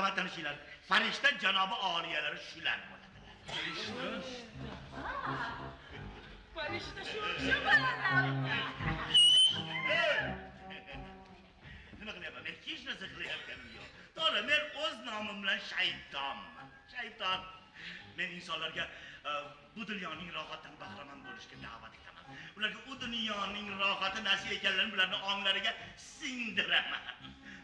Marhamat, tanishinglar. Farishta janobi oliyalari shular bo'ladilar. Farishta shu bo'ladilar. Nima qilyapman? Men hech narsa qilayotganim yo'q. To'g'ri, men o'z nomim bilan shaytonman. Shayton. Men insonlarga bu dunyoning rohatidan bahramand bo'lishga da'vat etaman. Ularga u dunyoning rohati nasib ekanligini ularni onglariga singdiraman.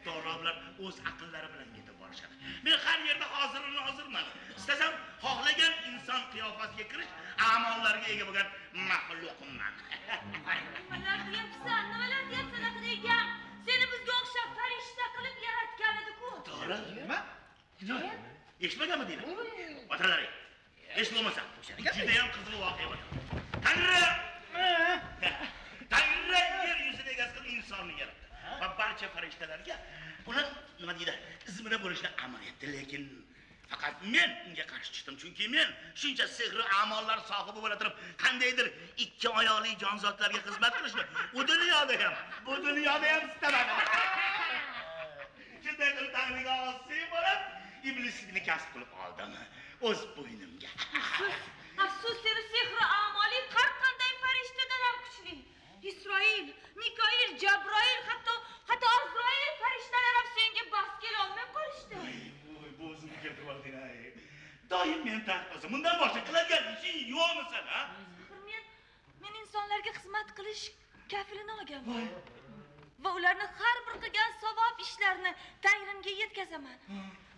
To'g'ri, ular o'z aqllari bilan yetib borishadi. Men har yerda hozir nozirman. Istasam xohlagan inson qiyofasiga kirish a'mollariga ega bo'lgan maxluqman. Nimalar deyapsan? Nimalar deyapsan, axir egam? Seni bizga o'xshab farishta qilib yaratgan edi-ku. To'g'ri, nima? Eshitmaganmi deylar? Otalaring, eshitib bo'lmasa, juda ham qiziq voqea bo'ldi. Tangri! Tangri yer yuzini egasi qilib insonni yaratdi. Va barcha farishtalarga ular nima deydi, izmida bo'lishni amr etdi, lekin faqat men unga qarshi chiqdim, chunki men shuncha sehri a'mollar sohibi bo'la turib, qandaydir ikki oyoqli jonzotlarga xizmat qilishni u dunyoda ham, bu dunyoda ham istamadim. Shunday qilib Tangriga osiy bo'lib, iblislikni kasb qilib oldim o'z bo'ynimga. Afsus, afsus, seni sehri a'moling har qanday farishtadan ham kuchli. Isroil, Mikoil, Jabroil, hatto Azroil farishtalar ham senga bas kela olmay qolishdi. Voy, bu o'zimni keltirib olding, ay. Doim meni ta'qib. Bundan boshqa qiladigan ishing yo'qmi sen, ha? Axir men insonlarga xizmat qilish kafilini olganman. Va ularni har bir qilgan savob ishlarini Tangrimga yetkazaman.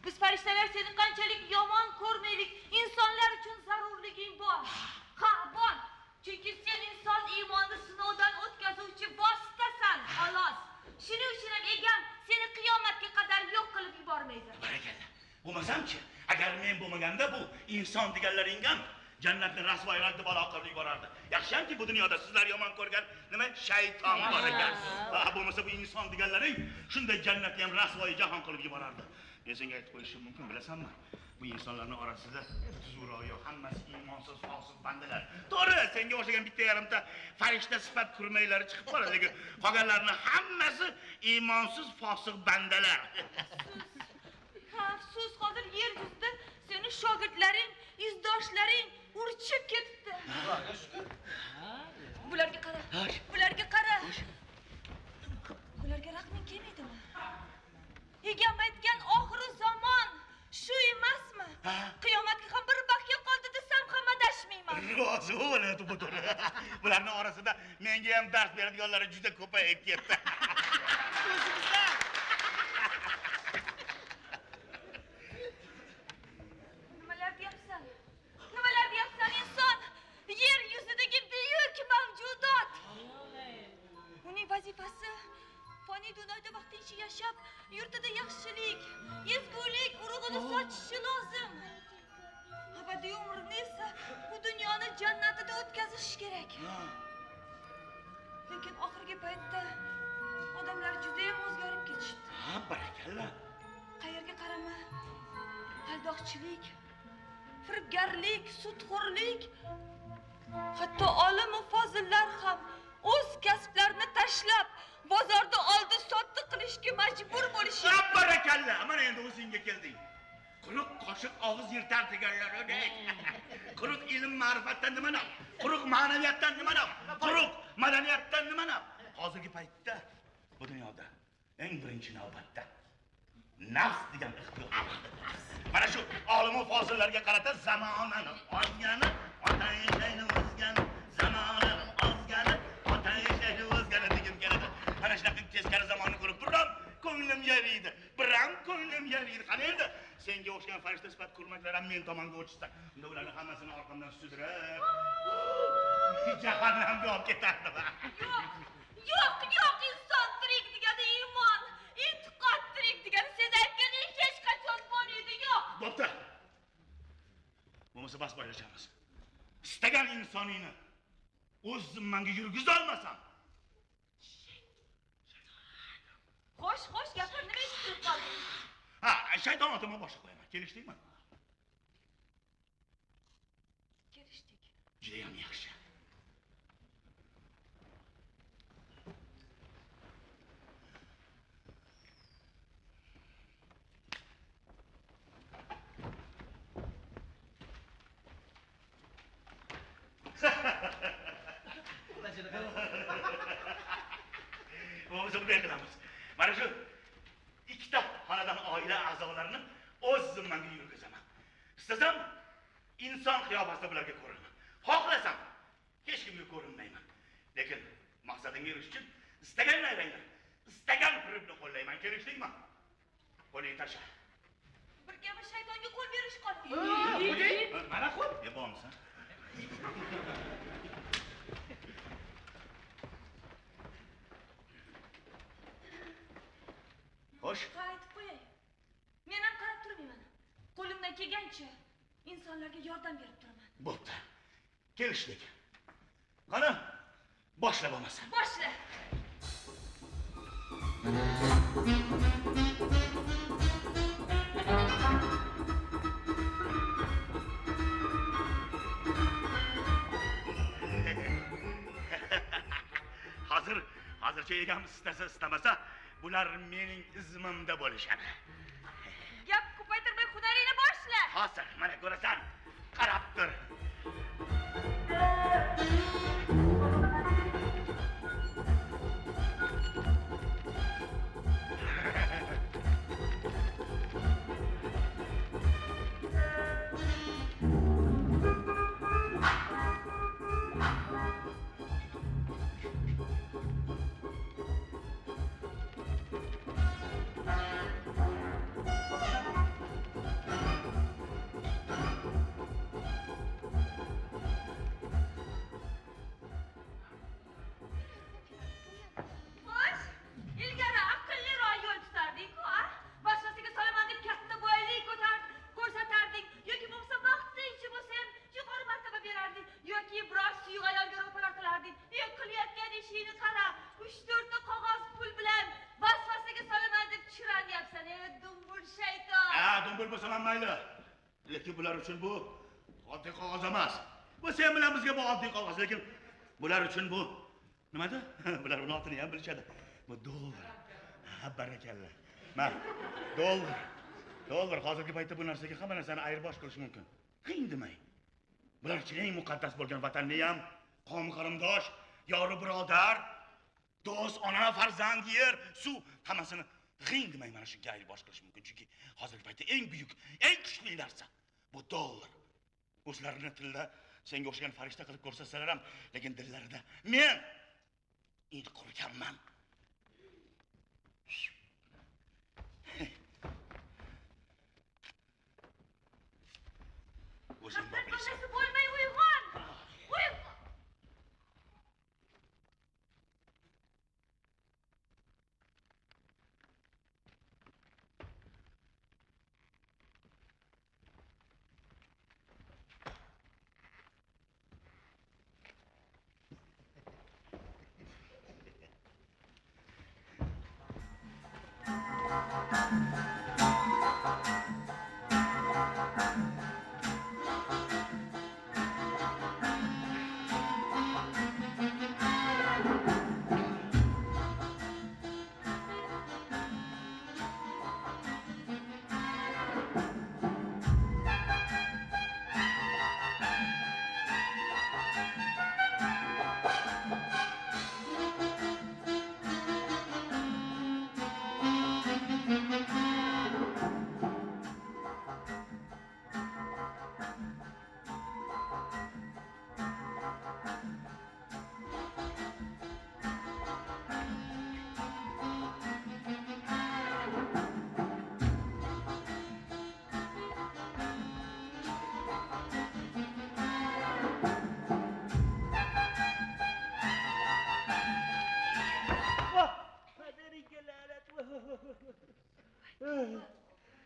Biz farishtalar seni qanchalik yomon ko'rmaylik, insonlar uchun zarurliging bor. Ha, bor. Chunki sen inson iymonini sinovdan o'tkazuvchi vositasan, xolos. Shuning uchun ham egam seni qiyomatga qadar yo'q qilib yubormaydi. Barakalla. Bo'lmasamchi, agar men bo'lmaganda bu inson deganlaring ham jannatni rasvoy raddi balo qilib yuborardi. Yaxshiyamki bu dunyoda sizlar yomon ko'rgan nima shayton bor ekan. Ha, bo'lmasa bu inson deganlaring shunday jannatni ham rasvoy jahon qilib yuborardi. Men senga aytib qo'yishim mumkin, bilasanmi? Bu insonlarning orasida tuzukroq yo'q, hammasi iymonsiz, fosiq bandalar. To'g'ri, senga o'xshagan bitta yarimta farishta sifat kurmaylari chiqib qoladi, lekin qolganlarning hammasi iymonsiz, fosiq bandalar. Afsus, hozir yer yuzida seni shogirdlaring, izdoshlaring urchib ketibdi. Xudoga shukr. Bularga qara. Bularga qara. Bularga rahming kelmaydimi? Egam aytgan oxiri zamon shu emasmi? Qiyomatga ham bir baxya qoldi desam ham adashmayman. Rozi bo'ladi bu to'g'ri. Bularning orasida menga ham dars beradiganlari juda ko'payib ketdi. O'zimizda. Nimalar deyapsan? Nimalar deyapsan inson? Yer yuzidagi buyuk mavjudot. Uning vazifasi foniy dunyoda vaqtincha yashab, yurtida yaxshilik, ezgulik urug'ini sochishi lozim. Abadiy umrini esa bu dunyoni jannatida o'tkazish kerak. Lekin oxirgi paytda odamlar juda ham o'zgarib ketishdi. Ha, barakalla. Qayerga qarama, aldoqchilik, firibgarlik, sudxo'rlik, hatto olim va fozillar ham o'z kasblarini tashlab, bozorda oldi-sotdi qilishga majbur bo'lishyapti. Barakalla, mana endi o'zingga kelding. Quruq qoshiq og'iz yirtar deganlaridek. Quruq ilm ma'rifatdan nima naf? Quruq ma'naviyatdan nima naf? Quruq madaniyatdan nima naf? Hozirgi paytda bu dunyoda eng birinchi navbatda nafs degan ixtiyor. Mana shu olim va fozillarga qarata zamonani ozgani, ota eshakni o'zgani, zamonani ozgani, ota eshakni o'zgani degim keladi. Mana shunaqa teskari zamonni ko'rib biram ko'nglim yariydi, biram ko'nglim yariydi. Qani endi senga o'xshagan farishta sifat kurmaklar ham men tomonga o'tishsa, unda ularning hammasini orqamdan sudrab jahannamga olib ketardim. Yo'q, yo'q, yo'q, inson tirik degani iymon, e'tiqod tirik degani sen aytganing hech qachon bo'lmaydi, yo'q. Bo'pti. Bo'lmasa bas boylashamiz. Istagan insoningni o'z zimmangga yurgiza olmasam. Xo'sh, xo'sh, gapir, nima eshitib qolding? Ha, shayton otimni boshqa qo'yaman. Kelishdikmi? Kelishdik. Juda ham yaxshi. Bo'lmasa bunday qilamiz. Mana shu ikkita xonadon oila a'zolarini o'z zimmamga yurgizaman. Istasam inson qiyofasida bularga ko'rinaman. Xohlasam hech kimga ko'rinmayman. Lekin maqsadimga erishish uchun istagan nayrangni, istagan firibni qo'llayman. Kelishdikmi? Qo'lingni tashla. Bir kabi shaytonga qo'l berish qoldi. Mana qo'l. E bormisan? Xo'sh. Qaytib qo'yay. Men ham qarab turmayman. Qo'limdan kelgancha insonlarga yordam berib turaman. Bo'pti. Kelishdik. Qani, boshla bo'lmasa. Boshla. Hozircha egam istasa istamasa bular mening izmimda bo'lishadi. Gap ko'paytirmay hunaringni boshla. Hozir mana ko'rasan, qarab tur. Lekin bular uchun bu oddiy qog'oz emas. Bu sen bilan bizga bu oddiy qog'oz, lekin bular uchun bu nimada? Bular uni otini ham bilishadi. Bu dollar. Ha, barakalla. Ma, dollar. Dollar hozirgi paytda bu narsaga hamma narsani ayirbosh qilish mumkin. Indamay. Bular uchun eng muqaddas bo'lgan vatanni ham, qavm qarindosh, yoru birodar, do'st, ona, farzand, yer, suv hammasini g'ing demay mana shunga ayirbosh qilish mumkin. Chunki hozirgi paytda eng buyuk, eng kuchli narsa bu dollar. O'zlarini tilda senga o'xshagan farishta qilib ko'rsatsalar ham, lekin dillarida men endi qurganman. O'zing boqmaysan. Bo'lmay uyg'on. Uyg'on.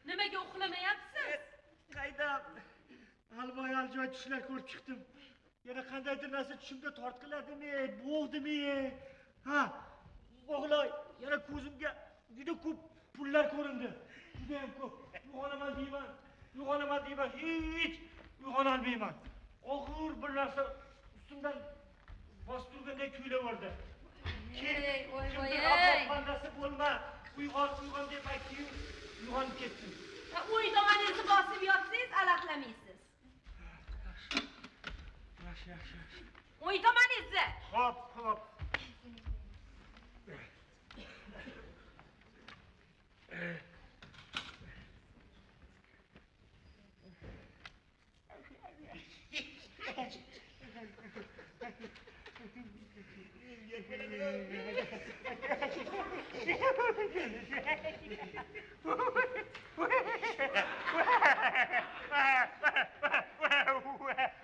Nimaga uxlamayapsiz? Qaydam. Alboy-aljoy tushlar ko'rib chiqdim. Yana qandaydir narsa tushimda tortqiladimi, bo'g'dimi? Ha, o'g'loy, yana ko'zimga juda ko'p pullar ko'rindi. Juda ham ko'p. Uyg'onaman deyman, uyg'onaman deyman, hech uyg'ona olmayman. Og'ir bir narsa ustimdan bosib turganday kuylaverdi. Ey, voy voy. Bandasi bo'lma. Uyg'on, uyg'on deb aytdi-yu, uyg'onib ketdim. O'ng tomoningizni bosib yotsangiz, alaqlamaysiz. Yaxshi, Yaxshi, yaxshi. O'ng tomoningizni. Xo'p, xo'p.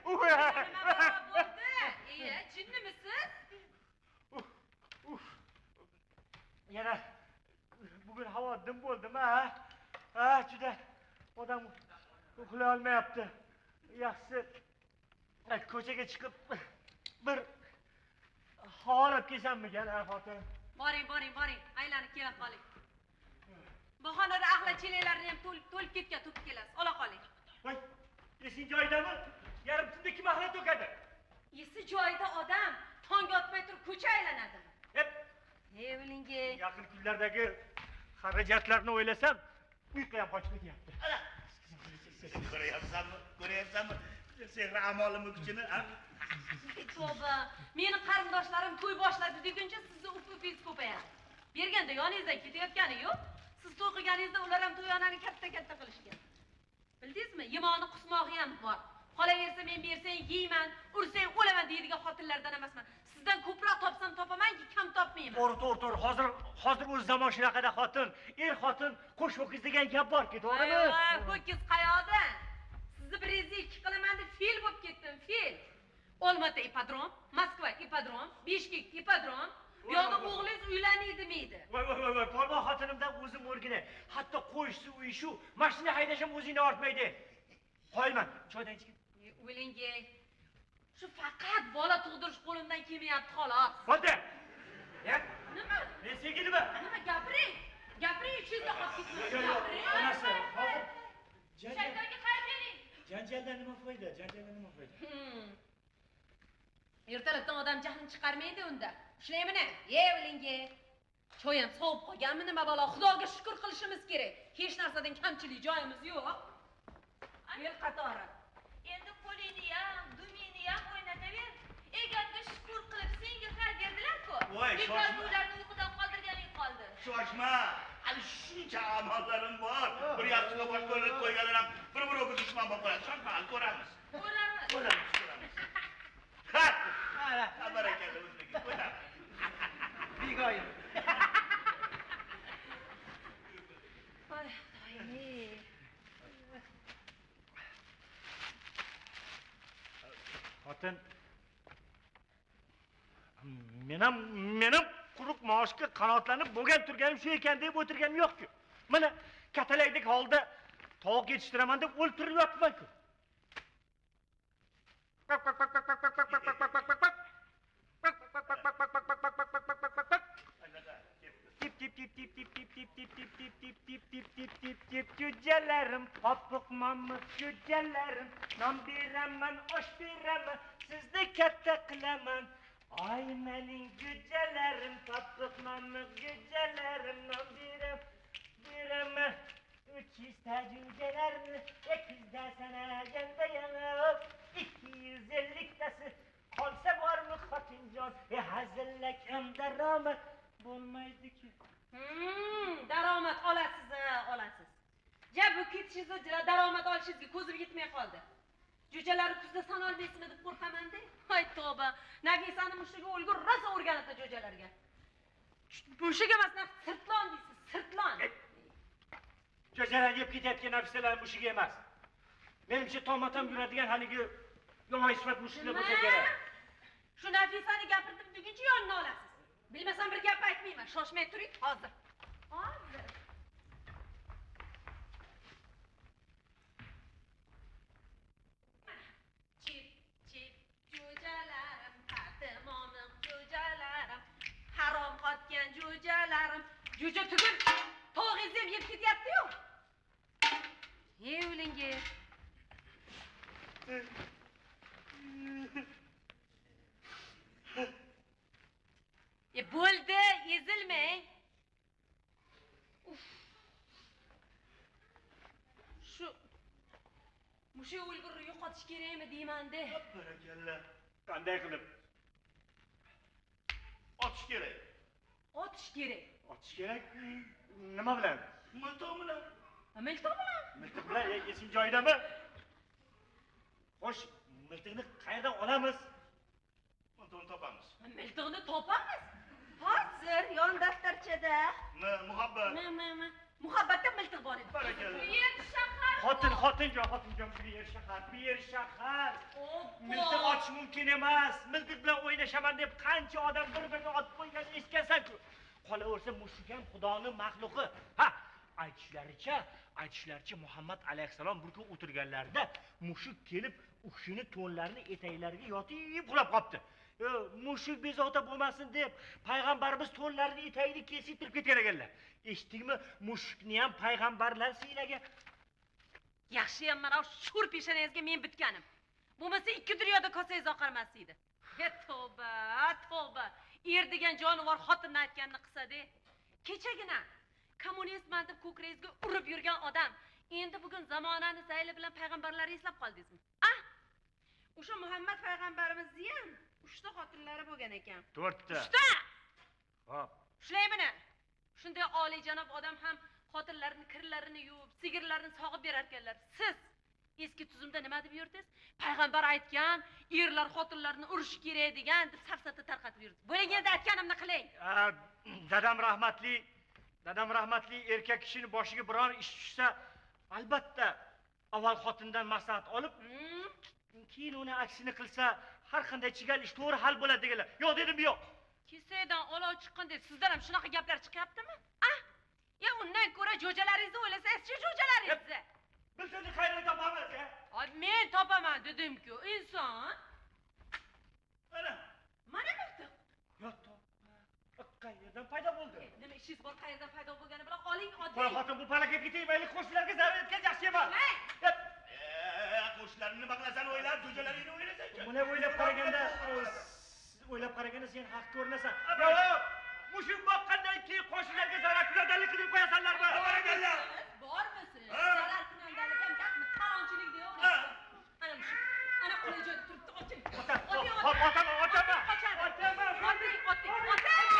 Nima bo'ldi? Iya, jinnimisiz? Yana bugun havo dim bo'ldimi, ha? Ha, juda odam uxlay olmayapti. Yaxshisi ko'chaga chiqib bir havo olib kelsammikan, ha, xotin? Boring, boring, boring. Aylanib kela qoling. Bahonada axlat chelaklarini ham to'lib ketgan, to'kib kelasiz. Ola qoling. Voy, esing joyidami? Yarim tunda kim axlat to'kadi? Esi joyida odam tong otmay turib ko'cha aylanadimi? Hep. Ne bilingi? Yaqin kunlardagi xarajatlarni o'ylasam, uyqu ham qochib ketyapti. Ana. Ko'ryapsanmi? Ko'ryapsanmi? Sehri amolimni kuchini, ha? Tavba, meni qarindoshlarim to'y boshladi deguncha sizni uf-ufingiz ko'payadi. Berganda yoningizdan ketayotgani yo'q. Siz to'y qilganingizda ular ham to'yonani katta-katta qilishgan. Bildingizmi? Yemoni qusmog'i ham bor. Qolaversa men bersang yeyman, ursang o'laman deydigan xotinlardan emasman. Sizdan ko'proq topsam topamanki, kam topmayman. To'g'ri, to'g'ri, to'g'ri. Hozir o'z zamon shunaqada xotin, er xotin qo'sh ho'kiz degan gap borki, to'g'rimi? Voy, ho'kiz qayoqda? Sizni biringizni ikki qilaman deb fil bo'lib ketdim, fil. Olmaota ipodrom, Moskva ipodrom, Bishkek ipodrom. Bu yoqda o'g'lingiz uylanadimi-edi? Voy, voy, voy, voy, polvon xotinimdan o'zim o'rganay. Hatto qo'yishsi uyi shu, mashina haydash ham o'zingdan ortmaydi. Qo'yman, choydan ichgin. O'linga. Shu faqat bola tug'dirish qo'limdan kelmayapti xolos. Bo'ldi. Ya? Nima? Men senga nima? Nima gapiring? Gapiring, ichingizda qolib ketmasin. Yo'q, yo'q, onasi, hozir Shaytonga qarab bering. Janjaldan nima foyda? Janjaldan nima foyda? Ertalabdan odam jahlini chiqarmaydi unda. Shulaymi-ne? Ye, o'linga. Choy ham sovib qolganmi nima balo? Xudoga shukr qilishimiz kerak. Hech narsadan kamchilik joyimiz yo'q. El qatori. Endi qo'lingni ham, dumingni ham o'ynataver. Egamga shukr qilib senga xar berdilar-ku. Voy, Bekor ularni uyqudan qoldirganing qoldi. Shoshma. Hali shuncha amallarim bor. Bir yostiqqa bosh ko'rib qo'yganlar ham bir-birovga dushman bo'lib qoladi. Shoshma, hali ko'ramiz. Ko'ramiz. Ko'ramiz, ko'ramiz. Ha! Ha, barakalla o'zligi. Ko'ramiz. Begoyim. Voy, Xudoyim. Xotin, men ham quruq maoshga qanoatlanib bo'lgan turganim shu ekan deb o'tirganim yo'q-ku. Mana katalakdek holda tovuq yetishtiraman deb o'ltirilyapman-ku. Tip tip tip tip tip tip tip tip tip tip tip tip tip tip tip tip cücelerim, papuq mamıq cücelerim, non beraman, osh beraman, sizni katta qilaman. Ay mening cücelerim, papuq mamıq cücelerim, non beraman. 300 ta cücelerni ekizda sanaganda yana 250 tasi qolsa bormi xotinjon? Hazillak ham daromad bo'lmaydi-ku. Daromad olasiz, olasiz. Ja bu ketishingizda daromad olishingizga ko'zim yetmay qoldi. Jo'jalarni kuzda sanolmaysizmi deb qo'rqaman-da. Voy tavba. Nafisani mushugi o'lgur rosa o'rganibdi jo'jalarga. Mushuk emas, sirtlon deysiz, sirtlon. Jo'jalar yeb ketayotgan Nafisalar mushugi emas. Menimcha tomatam yuradigan haligi yomon sifat mushuklar bo'lsa kerak. Shu Nafisani gapirdim deguncha yonini olasiz. Bilmasam bir gap aytmayman. Shoshmay turing hozir. Hozir. Chip chip jo'jalarim, patimomiq jo'jalarim, harom qotgan jo'jalarim. Jo'ja tugul, to'g'ingizni ham yeb ketyapti-yu. Ye o'lingi. Bo'ldi, ezilmang. Uf. Shu mushuk o'lgurni yo'qotish kerakmi deyman-da. Barakalla. Qanday qilib? Otish kerak. Otish kerak. Otish kerak? Nima bilan? Miltiq bilan. Miltiq bilan? Miltiq bilan esing joyidami? Xo'sh, miltiqni qayerdan olamiz? Miltiqni topamiz. Miltiqni topamiz? Hozir yon daftarchada. Muhabbat. M. Muhabbatda miltiq bor edi. Barakalla. Bu yer shahar. Xotin, xotinjon, xotinjon, bu yer shahar, bu yer shahar. Miltiq otish mumkin emas. Miltiq bilan o'ynashaman deb qancha odam bir-birini otib qo'ygan eshitgansan-ku. Qolaversa mushuk ham Xudoning maxluqi. Ha, aytishlaricha Muhammad alayhissalom bir kun o'tirganlarida mushuk kelib u kishini to'nlarini etaklariga yotib uxlab qopti. Mushuk bezovta bo'lmasin deb payg'ambarimiz to'nlarini etagini kesib turib ketgan ekanlar. Eshitdingmi? Mushukni ham payg'ambarlar siylagan. Yaxshiyam mana sho'r peshonangizga men bitganim. Bo'lmasa ikki dunyoda kosangiz oqarmas edi. Tavba, tavba. Er degan jonivor xotinni aytganini qilsa-de. Kechagina kommunistman deb ko'kragingizga urib yurgan odam endi bugun zamonani zayli bilan payg'ambarlarni eslab qoldingizmi? Ah! O'sha Muhammad payg'ambarimizni ham 3 ta xotinlari bo'lgan ekan. 4 ta. 3 ta. Hop. Shularmini? Shunday oliyjanob odam ham xotinlarini kirlarini yuvib, sigirlarini sog'ib berar ekanlar. Siz eski tuzumda nima deb yurdingiz? Payg'ambar aytgan, erlar xotinlarini urishi kerak degan deb safsata tarqatib yurdingiz. Bo'ling endi aytganimni qiling. Dadam rahmatli erkak kishining boshiga biror ish tushsa, albatta avval xotindan maslahat olib, keyin uni aksini qilsa, har qanday chigal ish to'g'ri hal bo'ladi deganlar. Yo'q dedim, yo'q. Kesadan olov chiqqan deb sizdan ham shunaqa gaplar chiqyaptimi? Ah! Ya undan ko'ra jo'jalaringizni o'ylasangizchi, jo'jalaringizni. Bilsani qayerdan topamiz, a? Ay, men topaman dedim-ku, inson. Mana. Mana miltiq. Yo'q, qayerdan paydo bo'ldi? Nima ishingiz bor, qayerdan paydo bo'lgani bilan oling, oting. Qo'y xotin, bu palakatga tegmaylik, qo'shnilarga zarar etgan yaxshi emas. Qo'shnilarni nima qilasan o'ylab, jo'jalaringni o'ylasan-chi. Buni o'ylab qaraganda sen haq ko'rinasan. Yo'q, mushuk boqqandan keyin qo'shnilarga zarar kunandalik qilib qo'yasanlarmi? Barakalla. Bormisiz? Zarar kunandalik ham gapmi? Talonchilik deyaverasiz. Ana mushuk. Ana qulay joyda turibdi, oting. Otaman, otaman. Otaman. Oting, oting, oting.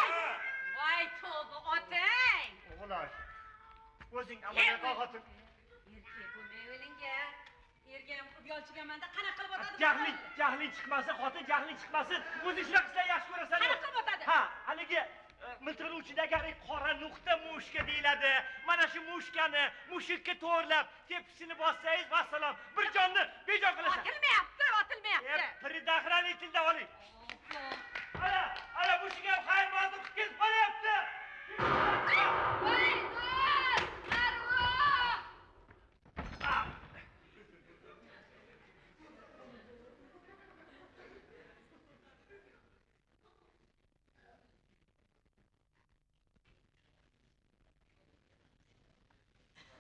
Voy tavba, oting. O'g'loy. O'zing amalga xotin. Erkak bo'lmay o'lingga. Erga ham qilib yolchiganmanda qanaqa qilib otadi? Jahling chiqmasin, xotin, jahling chiqmasin. O'zing shunaqa ishlarni yaxshi ko'rasan. Qanaqa qilib otadi? Ha, haligi miltiqning uchidagi qora nuqta mushka deyiladi. Mana shu mushkani mushukka to'g'irlab, tepisini bossangiz, vassalom, bir jonni bejon qilasan. Otilmayapti, otilmayapti. Предохранительda oling. Ana, ana mushuk ham xayr ma'zur qilib ketib qolyapti. Voy, dur! Arvoh!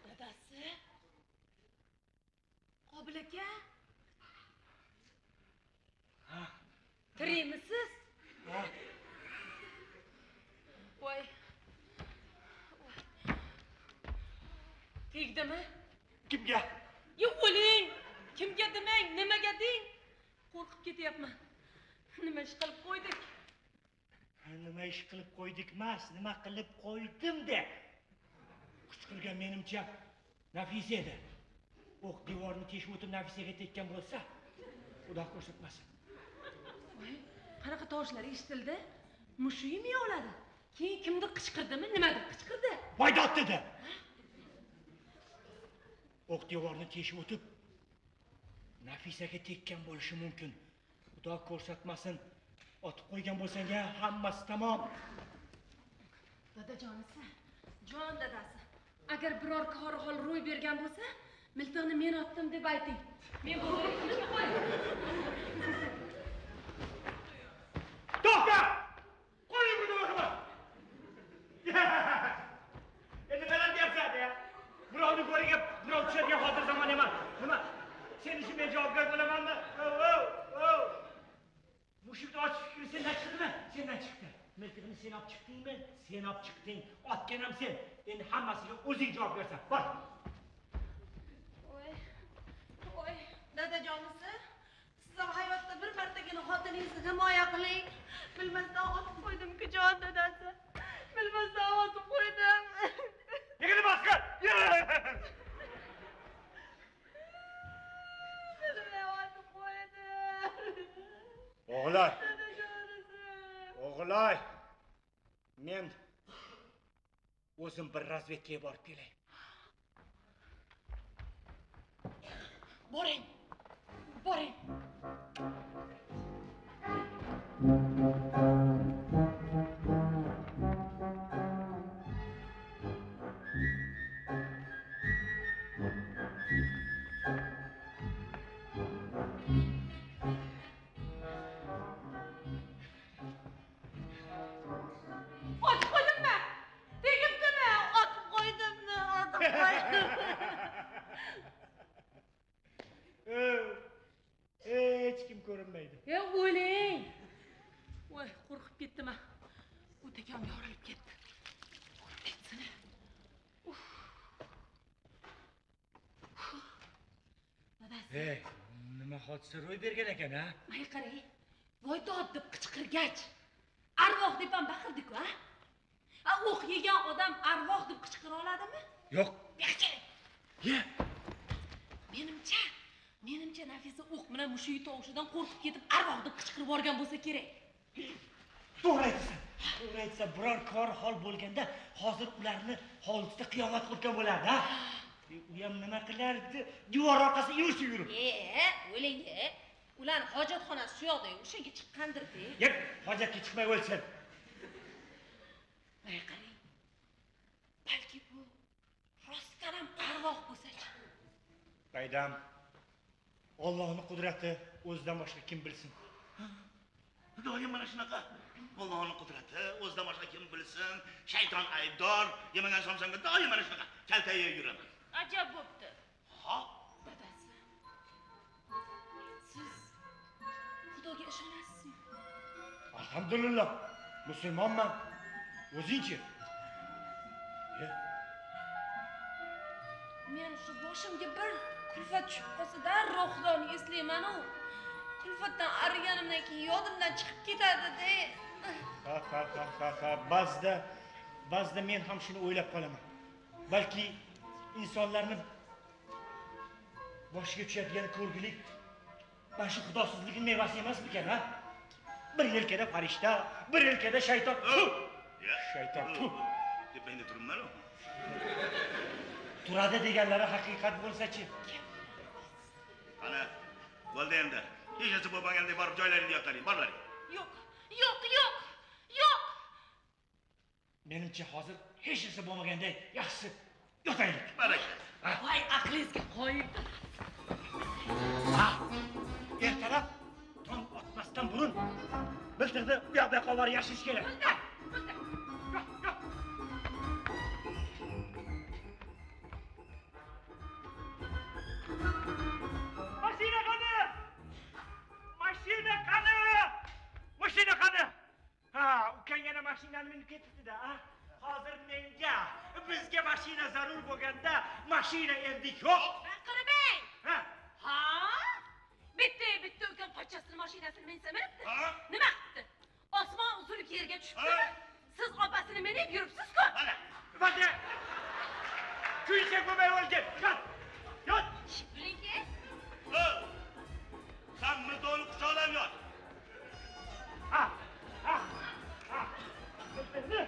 Dadasi? Qobil aka? Tirikmisiz? Voy. Tegdimi? Kimga? Yo'q, o'ling. Kimga demang, nimaga deng? Qo'rqib ketyapman. Nima ish qilib qo'ydik? Nima ish qilib qo'ydik emas, nima qilib qo'ydim de. Qichqirgan menimcha Nafisa edi. O'q devorni teshib o'tib Nafisaga tekkan bo'lsa, Xudo ko'rsatmasin. Voy, qanaqa tovushlar eshitildi? Mushugim miyovladi. Keyin kimdir qichqirdimi, nimadir qichqirdi? Voy dod dedi. O'q devorni teshib o'tib Nafisaga tekkan bo'lishi mumkin. Xudo ko'rsatmasin, otib qo'ygan bo'lsang, hammasi tamom. Dadajonisi, jon dadasi. Agar biror kori hol ro'y bergan bo'lsa, miltiqni men otdim deb ayting. Men bozorga tinch qo'ying. To'xta! Qo'ying buni o'zima. Endi nimalar deyapsan ya? Birovni go'riga birov tushadigan hozir zamon emas. Nima? Sen uchun men javobgar bo'lamanmi? O! Mushukni ochish fikri sendan chiqdimi? Sendan chiqdi. Miltiqni sen olib chiqdingmi? Sen olib chiqding. Otgan ham sen. Endi hammasiga o'zing javob bersan. Bor. Voy. Voy, dadajonisi, siz ham hayotda bir martagina Birgina xotiningizni himoya qiling. Bilmasdan otib qo'ydim-ku jon dadasi. Bilmasdan otib qo'ydim. Yig'ini bosqin. Bilmay otib qo'ydim. O'g'illar. O'g'ilay. Men o'zim bir razvedkaga borib kelay. Boring. Boring. Otib qo'ydimmi? Tegibdimi? Otib qo'ydimmi? Otib qo'ydim. Hech kim ko'rinmaydi. E, o'ling. Voy, qo'rqib ketdim. O'takam yorilib ketdi. Ketsin. Uf. Dadasi. Ey, nima hodisa ro'y bergan ekan, ha? May qarang. Voy dod deb qichqirgach, arvoh deb ham baqirdik-ku, ha? A, o'q yegan odam arvoh deb qichqira oladimi? Yo'q. Yaxshi. Ye. Menimcha Nafisa o'q bilan mushugi tovushidan qo'rqib ketib arvoh deb qichqirib yuborgan bo'lsa kerak. To'g'ri aytsan. To'g'ri aytsa, biror kor hol bo'lganda hozir ularni hovlisida qiyomat qo'pgan bo'lardi, ha? U ham nima qilardi? Devor orqasida yurishib yurib. O'ling, ular hojatxonasi shu yoqda, o'shaga chiqqandir-da. Yep, hojatga chiqmay o'lsin. Voy qarang. Balki bu rostdan ham arvoh bo'lsa-chi. Qaydam. Allohning qudrati o'zidan boshqa kim bilsin? Doim mana shunaqa. Allohning qudrati o'zidan boshqa kim bilsin? Shayton aybdor, yemagan somsangga doim mana shunaqa kaltayib yuraman. Ajab bo'pti. Ha? Dadasi. Siz Xudoga ishonasizmi? Alhamdulillah, musulmonman. O'zingchi? Men shu boshimga bir kulfat tushib qolsa darrov Xudoni eslayman-u. Kulfatdan ariganimdan keyin yodimdan chiqib ketadi-da. Ha, ha, ha, ha, ha. Ba'zida men ham shuni o'ylab qolaman. Balki insonlarni boshiga tushadigan ko'rgilik mana shu xudosizlikning mevasi emasmikan, ha? Bir yelkada farishta, bir yelkada shayton. Shayton. Tepangda turibman-ku. Turadi deganlari haqiqat bo'lsa-chi? Ana, bo'ldi endi. Hech narsa bo'lmagandek borib joylaringda yotaring, borlaring. Yo'q, yo'q, yo'q, yo'q. Menimcha hozir hech narsa bo'lmagandek yaxshisi yotaylik. Baraka. Voy, aqlingizga qo'yib. Ha, ertalab tong otmasdan burun biltirdi u yoq bu yoqqa borib yashish kerak. Bo'ldi, bo'ldi. Mashina qani? Mashina qani? Mashina qani? Ha, ukang yana mashinani minib ketibdi-da, ha? Hozir menga, bizga mashina zarur bo'lganda mashina endi yo'q. Baqirmang. Ha? Ha? Bitta ukam pochchasini mashinasini minsa minibdi. Ha? Nima qilibdi? Osmon uzilib yerga tushibdimi? Siz opasini minib yuribsiz-ku. Mana. Vada. Kuysak bo'lmay o'lgin. Yot. Yot. Biling-ki, Sen miltoqni quchoqlab yot. Ha. Ha. Ha. Bizni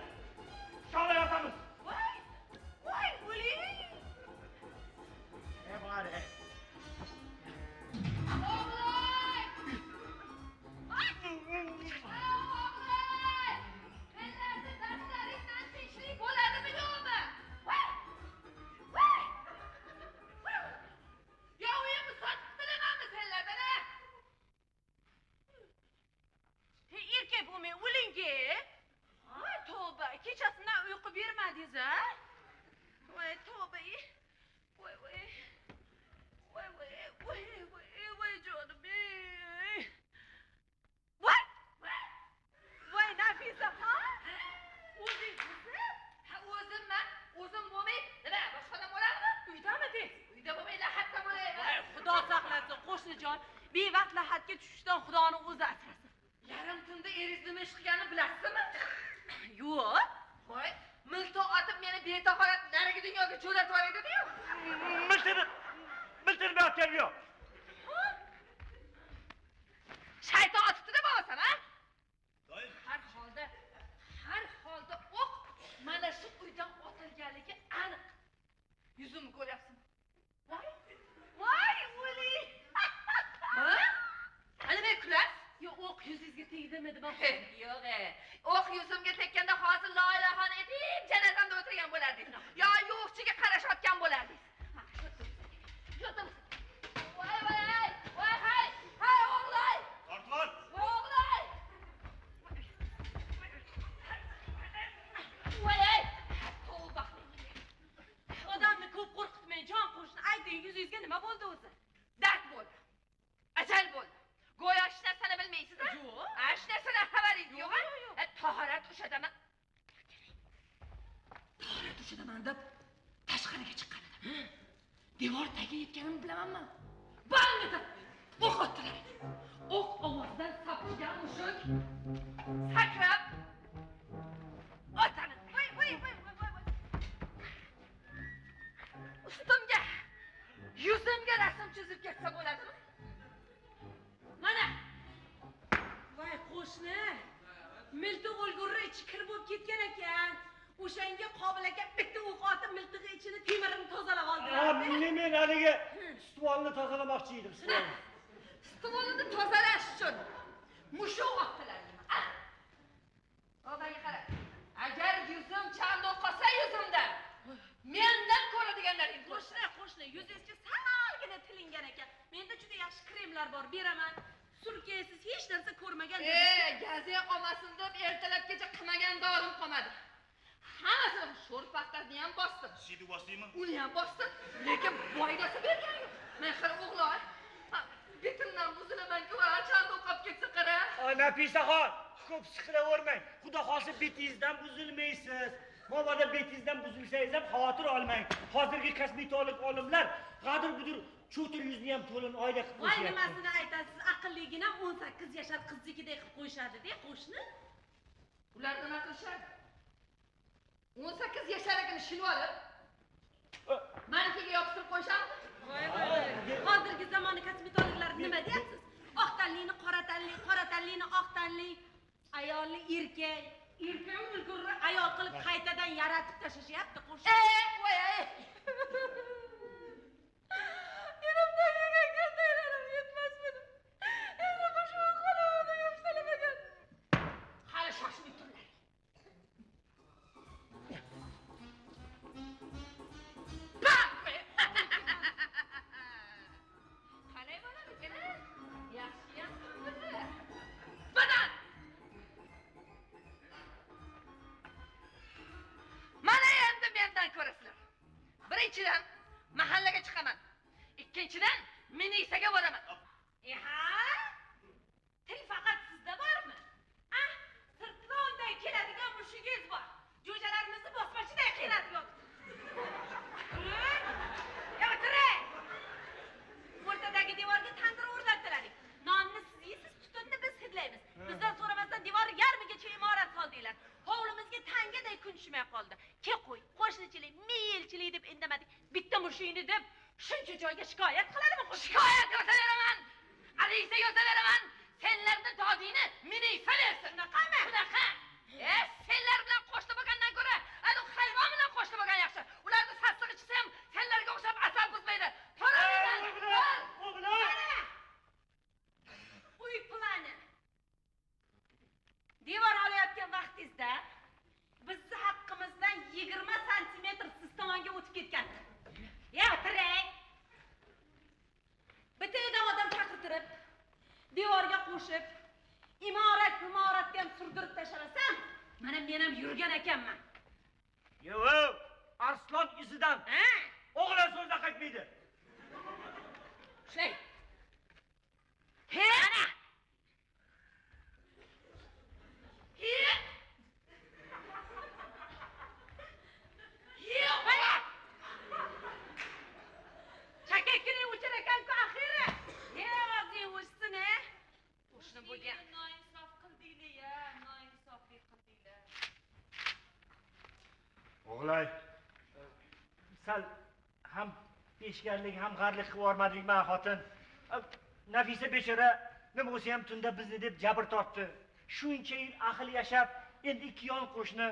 quchoqlab yotamiz. Voy! Voy, o'ling! E bari. O'g'loy! O'g'loy! Senlarni darslaringdan tinchlik bo'ladimi yo'qmi? Voy! Voy! Yo uyimni sotib bilamanmi senlardan, a? Hey, erkak bo'lmay o'ling-ki. Voy, tavba, kechasidan uyqu bermadingiz, a? Voy, tavba. Voy, voy. Voy, voy, voy, voy, voy jonim. Ey. Voy! Voy, Nafisa, ha? O'zingizmi? Ha, o'zimman. O'zim bo'lmay, nima, boshqa odam bo'ladimi? Uydamidingiz? Uyda bo'lmay lahatda bo'layman. Voy, Xudo saqlasin, qo'shnijon. Bevaqt lahatga tushishdan Xudoni o'zi Nima? Yo'q, o'q yuzimga tekkanda hozir loyilahoni aytib janozamda o'tirgan bo'lardingiz. Yo yo'qchiga qarashayotgan bo'lardingiz. Voy voy, voy hay, hay o'g'lay. Tortib ol. O'g'lay. Voy ay. Tavba qiling. Odamni ko'p qo'rqitmang, jon qo'shni. Ayting, yuzingizga nima bo'ldi o'zi? Dard bo'ldi. Ajal bo'ldi. Go'yo hech narsani bilmaysiz, a? Yo'q. Hech narsadan xabaringiz yo'q, a? Tahorat ushadaman. Tahorat ushadaman deb tashqariga chiqqan edim. Devor tagiga yetganimni bilamanmi? Bang etib o'q otdilar. O'q ovozidan sapchigan mushuk sakrab otani. Voy voy voy voy voy. Ustimga, yuzimga rasm chizib ketsa bo'ladimi? Mana. Voy qo'shni. Miltiq o'lgurri ichi kir bo'lib ketgan ekan. O'shanga Qobil aka bitta o'q otib miltig'i ichini temirini tozalab oldilar. Men haligi stolni tozalamoqchi edim, stolni. Stolni tozalash uchun mushuk otdilar. Odaga qara. Agar yuzim chandoq qolsa yuzimda, mendan ko'radiganlaring Qo'shni, qo'shni, yuzingizga salgina tilingan ekan. Menda juda yaxshi kremlar bor, beraman. Surkaysiz, hech narsa ko'rmagan. Gazi qolmasin deb ertalabgacha qilmagan dorim qolmadi. Hammasini sho'r paxtasini ham bosdim. Sidi bosdingmi? Uni ham bosdim, lekin foydasi bergani yo'q. Men qara o'g'loy, betimdan buzilaman-ku, chandoq qolib ketsa qara. Nafisaxon, ko'p siqilavermang. Xudo xohlasa betingizdan buzilmaysiz. Mabodo betingizdan buzilsangiz ham xavotir olmang. Hozirgi kosmetolog olimlar g'adir-budur cho'tir yuzni ham to'lin oyda qilib Voy qo'yishyapti. nimasini aytasiz, aqlligini ham 18 yashar qiznikidek qilib qo'yishadi-da, qo'shni. Ular nima qilishadi? 18 yasharligini shilib olib, manikiga yopishtirib qo'yishadi. Voy voy voy. Hozirgi zamon kosmetologlari nima deyapsiz? Oq tanlini qora tanli, qora tanlini oq tanli, ayolni erkak, erkak o'lgurri ayol qilib qaytadan yaratib tashlashyapti qo'shni. Voy ey. Erimdan yegan kaltaklarim yetmasmidi? Endi mushuk qo'limni yopishtirmagan. Hali shoshmay turlar. Qalay bo'ladi ekan? Yaxshiyam turibdi. Badan. Mana endi mendan ko'rasizlar. Birinchidan mahallaga chiqaman. Ikkinchidan minisaga boraman. Ha? Til faqat sizda bormi? Ah, sirtlonday keladigan mushugingiz bor. Jo'jalarimizni bosmachiday qiynatib yotibdi. Turing. Ya o'tiring. O'rtadagi devorga tandir o'rnatdilaring. Nonni siz yeysiz, tutunni biz hidlaymiz. Bizdan so'ramasdan devor yarmigacha imorat soldinglar. Hovlimizga tangaday kun tushmay qoldi. Ke qo'y, qo'shnichilik, miyilchilik deb indamadik. Bitta mushukni deb shuncha joyga shikoyat qiladimi qo'shni? Shikoyat yozaveraman. Ariza yozaveraman. Senlarni dodingni minisa bersin. Shunaqami? Shunaqa. Senlar bilan qo'shni bo'lgandan ko'ra, ana hayvon bilan qo'shni bo'lgan yaxshi. Ularni sassig'i ichsa ham senlarga o'xshab asal buzmaydi. To'ra O'g'lim, o'g'lim. Uy plani. Devor olayotgan vaqtingizda bizni haqqimizdan 20 santimetr siz tomonga o'tib ketgan. Ya o'tiring. Bittadan odam chaqirtirib, devorga qo'shib, imorat-imoratni ham surdirib tashlamasam, mana men ham yurgan ekanman. Yo'q, arslon izidan. Ha? O'g'lim so'zdan qaytmaydi. Ushlang. He! Mana. He! He! Mana. Chakakini o'chir ekan-ku axiri. He, og'zing o'chsin, e. Qo'shni bo'lgan. Noinsof qildinglar ya, noinsoflik qildinglar. O'g'lay, sal ham peshgarlik, ham g'arlik qilib yubormadingmi, xotin? Nafisa bechora nima bo'lsa ham tunda bizni deb jabr tortdi. Shuncha yil ahil yashab, endi ikki yon qo'shni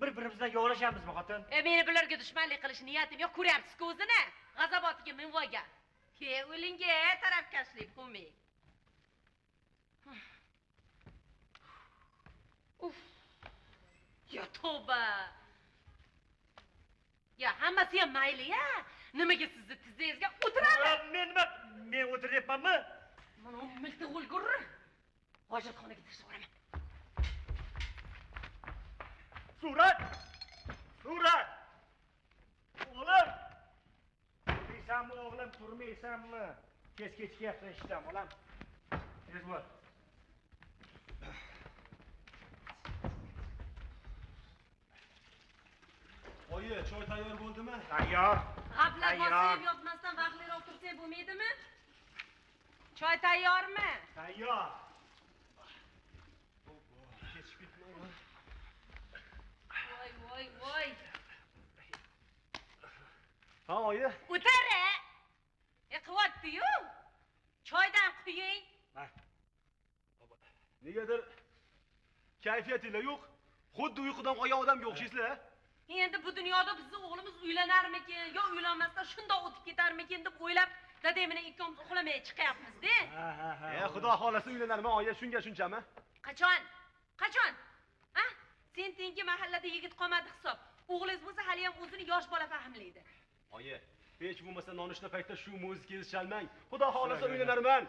bir-birimizdan yovlashamizmi, xotin? Meni bularga dushmanlik qilish niyatim yo'q, ko'ryapsiz-ku o'zini. G'azabotiga minib olgan. Ke, o'lingga tarafkashlik qilmang. Tavba. Ya hammasi ham mayli ya. Nimaga sizni tizzangizga o'tiradi? Men nima? Men o'tiryapmanmi? Mana u miltiq o'lgurri. Hojatxonaga tashlab yuboraman. Surat! Surat! O'g'lim! Turmaysanmi o'g'lim, turmaysanmi? Tez kechikyapsan ishdan, bolam. Tez bo'l. Oyi, choy tayyor bo'ldimi? Tayyor. G'aflat bosib yotmasdan vaqtliroq tursak bo'lmaydimi? Choy tayyormi? Tayyor. Kechib ketmayman. Voy, voy, voy. Ha, oyi. O'tar. Qilyapti-yu. Choydan quying. Negadir kayfiyatinglar yo'q. Xuddi uyqudan qolgan odamga o'xshaysizlar. Endi bu dunyoda bizni o'g'limiz uylanarmikin, yo uylanmasdan shundoq o'tib ketarmikin deb o'ylab, dadam bilan ikkovimiz uxlamay chiqyapmiz-da. Ha, ha, ha. Xudo xolasa uylanarman, oyi, shunga shunchami? Qachon? Qachon? Ha? Sen tengi mahallada yigit qolmadi hisob. O'g'lingiz bo'lsa hali ham o'zini yosh bola fahmlaydi. Oyi, hech bo'lmasa nonushta paytida shu muzikangizni chalmang. Xudo xolasa uylanarman.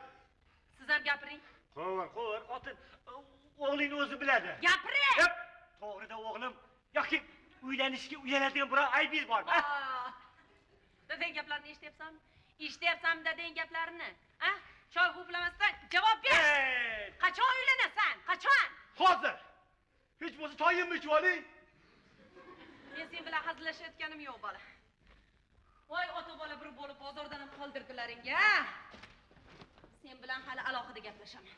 Siz ham gapiring. Qo'y, qo'y, xotin. O'g'lingni o'zi biladi. Gapiring. To'g'rida o'g'lim, yoki uylanishga uyaladigan biror aybingiz bormi? Dadang gaplarini eshityapsanmi? Eshityapsanmi dadang gaplarini? Ha? Choy ho'plamasdan javob ber. Qachon uylanasan? Qachon? Hozir. Hech bo'lmasa choyimni ichib oling. Men sen bilan hazillashayotganim yo'q, bola. Voy ota bola bir bo'lib bozordan ham qoldirdilaring-a. Sen bilan hali alohida gaplashaman.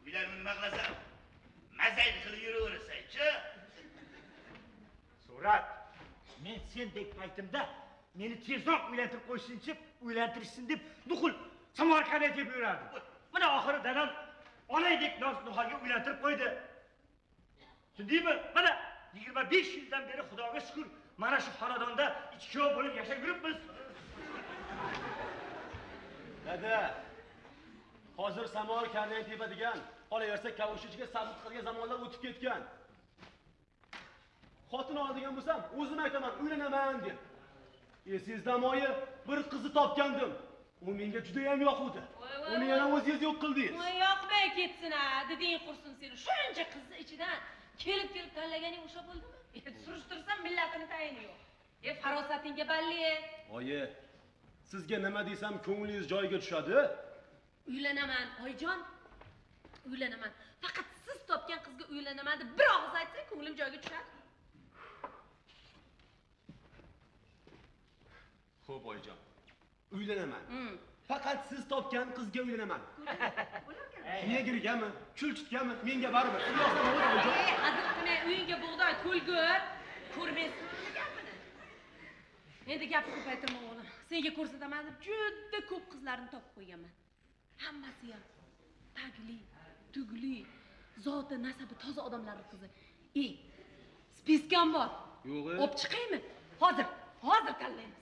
Uylarni nima qilasan? Mazang qilib yuraverasan-chi. Surat, men sendek paytimda meni tezroq uylantirib qo'yishsin, uylantirishsin deb nuqul Samarqandga deb yurardim. Mana oxiri dadam onaydek Niholga uylantirib qo'ydi. Tushundingmi? Mana 25 yildan beri Xudoga shukr, mana shu xonadonda ikki kuyov bo'lib yashab yuribmiz. Dada, hozir samol karnay tepadigan, qolaversa kavush ichiga sabzi tiqadigan zamonlar o'tib ketgan. Xotin oladigan bo'lsam, o'zim aytaman, uylanaman deb. Esingizdan oyi, bir qizni topgandim. U menga juda ham yoquvdi. Uni yana o'zingiz yo'q qildingiz. Voy yoqmay ketsin-a, deding qursin seni. Shuncha qizni ichidan kelib-kelib tanlaganing o'sha bo'ldimi? Surishtirsam millatini tayini yo'q. Farosatingga balli. Oyi, sizga nima desam ko'nglingiz joyiga tushadi? Uylanaman, oyijon. Uylanaman. Faqat siz topgan qizga uylanaman deb bir og'iz aytsang, ko'nglim joyiga tushadi. Xo'p, oyijon. Uylanaman. Faqat siz topgan qizga uylanaman. Negrgami, chulchutgami, menga baribir. Hazil qilmay, uyingga bug'doy to'lgur. Ko'rmaysizmi gapini? Endi gapni ko'paytirma o'g'lim. Senga ko'rsataman deb juda ko'p qizlarni topib qo'yganman. Hammasi ham tagli, tugli, zoti nasabi toza odamlarning qizi. Spiskam bor. Yo'q. Olib chiqaymi? Hozir, hozir tanlaymiz.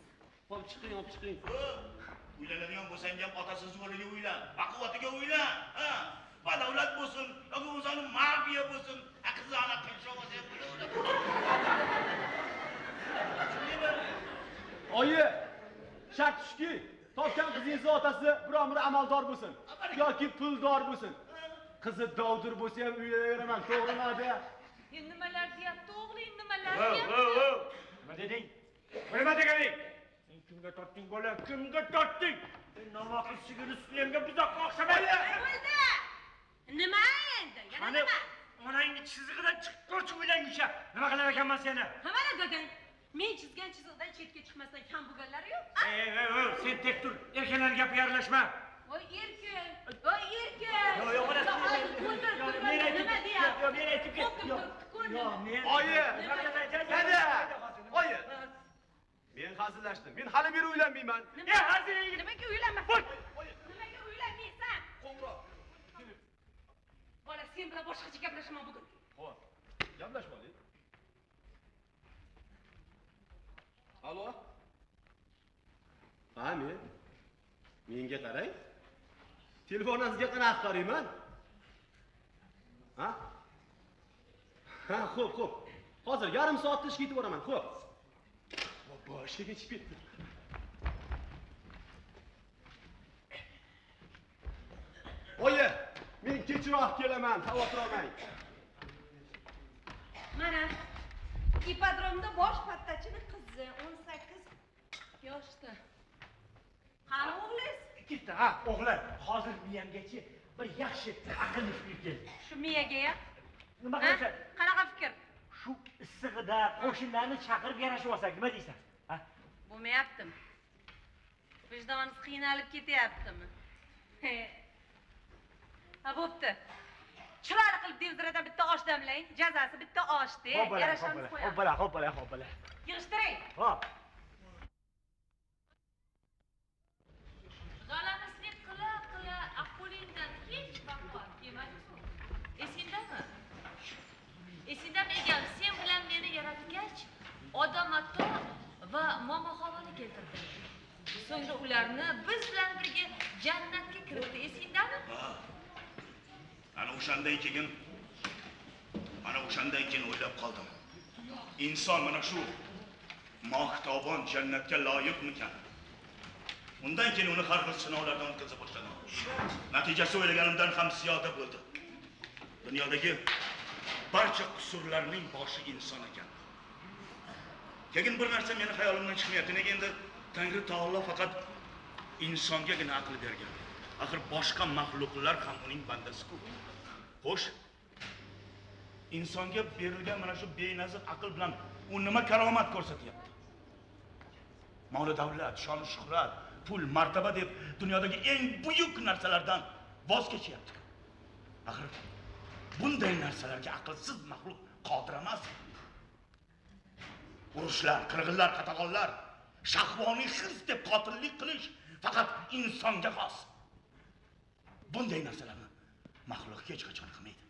Olib chiqing, olib chiqing. Uylanadigan bo'lsang ham otasi zo'riga uylan, baquvvatiga uylan. Ha, badavlat bo'lsin, yoki bo'lmasa mafiya bo'lsin, aqzona qinsho bo'lsa ham bo'laveradi. Oyi, shart shuki, topgan qizingizni otasi biror bir amaldor bo'lsin yoki puldor bo'lsin. Qizi dovdir bo'lsa ham uylanaveraman, to'g'rimi ada? Nimalar deyapti o'g'ling, nimalar deyapti? Nima deding? Nima deganing? Sen kimga tortding bola? Kimga tortding? Sen nomaqul sigirni sutlamga buzoqqa o'xshamaydi. Bo'ldi. Nima endi? Yana nima? Onangni chizig'idan chiqib ko'rchi uylanguncha. Nima qilar ekanman seni? Ha, mana dadang. Men chizgan chiziqdan chetga chiqmasdan kam bo'lganlari yo'q. Ey, ey, ey, sen tek tur. Erkaklar gapiga aralashma. Voy erkin. Voy erkin. Yo'q, yo'q, bola. Men aytib, nima deyapti? Yo'q, men aytib ket. Yo'q. Yo'q, men. Oyi. Dada. Oyi. Men hazillashdim. Men hali beri uylanmayman. E, hazil. Nimaga uylanmasan? Nimaga uylanmaysan? Qo'ng'iroq. Bola, sen bilan boshqacha gaplashaman bugun. Xo'p, gaplashma oling. Alo. Ha, men. Menga qarang. Telefoningizga qanaqa qarayman? Ha? Ha, xo'p, xo'p. Hozir yarim soatda ishga yetib boraman, xo'p. Bobo, ishga kechib ketdi. Oyi, men kechroq kelaman, xavotir olmang. Mana ipodromda bosh pattachini qizi 18 yoshda. Qani o'g'lingiz? Ketdi, ha, o'g'li, hozir miyamgachi bir yaxshi aqlli fikr keldi. Shu miyaga-ya? Nima qilasan? Qanaqa fikr? Shu issig'ida qo'shnilarni chaqirib yarashib olsak, nima deysan? Ha? Bo'lmayaptimi? Vijdoningiz qiynalib ketyaptimi? Ha, bo'pti. Chiroyli qilib devziradan bitta osh damlang, jazasi bitta osh-da. Yarashamiz qo'yamiz. Ho'p, ho'p, ho'p, ho'p. Yig'ishtiring. Hop. G'alamislik qila-qila qo'lingdan hech vafo kelmadi-ku. Esingdami? Esingdami egam, sen bilan meni yaratgach, Odam ato va Momo Havoni keltirdi. So'ngra ularni biz bilan birga jannatga kiritdi. Esingdami? Ana o'shandan keyin o'ylab qoldim. Inson mana shu mohtobon jannatga loyiqmikan? Undan keyin uni har xil sinovlardan o'tkaza boshladim. Natijasi o'ylaganimdan ham ziyoda bo'ldi. Dunyodagi barcha qusurlarning boshi inson ekan. Keyin bir narsa meni xayolimdan chiqmayapti. Nega endi Tangri taolo faqat insongagina aql bergan? Axir boshqa maxluqlar ham uning bandasi-ku. Xo'sh, insonga berilgan mana shu benazir aql bilan u nima karomat ko'rsatyapti? Mol davlat, shon shuhrat, pul, martaba deb dunyodagi eng buyuk narsalardan voz kechyapti. Axir bunday narsalarga aqlsiz maxluq qodir emas. Urushlar, qirg'inlar, qatag'onlar, shahvoniy hirs deb qotillik qilish faqat insonga xos. Bunday narsalarni maxluq hech qachon qilmaydi.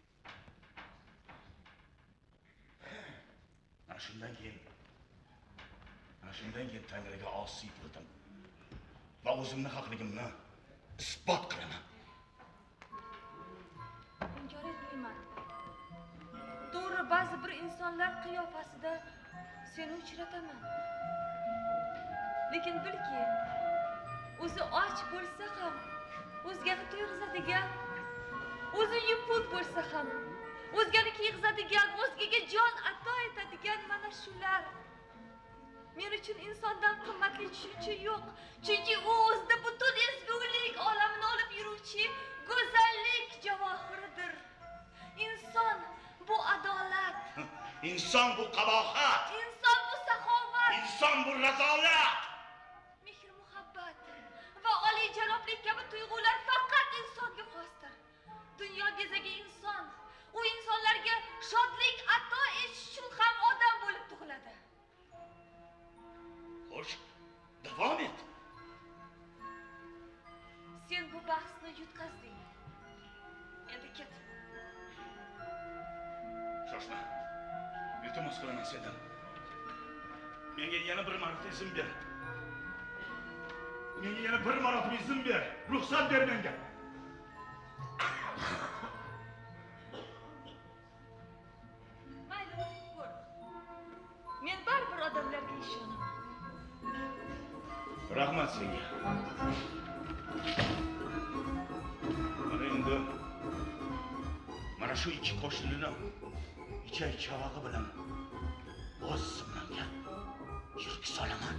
Mana shundan keyin Tangriga osiy bo'ldim va o'zimni haqligimni isbot qilaman. Inkor etmayman. To'g'ri, ba'zi bir insonlar qiyofasida seni uchrataman. Lekin bilki, o'zi och bo'lsa ham o'zgani to'yg'izadigan, o'zi yupun bo'lsa ham o'zgani kiyg'izadigan, o'zgaga jon ato etadigan mana shular. Men uchun insondan qimmatli tushuncha yo'q, chunki u o'zida butun ezgulik olamini olib yuruvchi go'zallik javohiridir. Inson bu adolat. Inson bu qabohat. Inson bu saxovat. Inson bu razolat. Mehr muhabbat va oliyjanoblik kabi tuyg'ular faqat insonga xosdir. Dunyo bezagi inson. U insonlarga shodlik ato etish uchun ham odam bo'lib tug'iladi. Xo'sh, davom et. Sen bu bahsni yutqazding. Endi ket. Shoshma. Iltimos qilaman sendan. Menga yana bir marta izn ber. Menga yana bir marotaba izn ber. Ruxsat ber menga. Mayli, ko'r. Men baribir odamlarga ishonaman. Rahmat senga. Mana endi mana shu ikki qo'shnini ichak chavag'i bilan o'z zimmamga yurib solaman.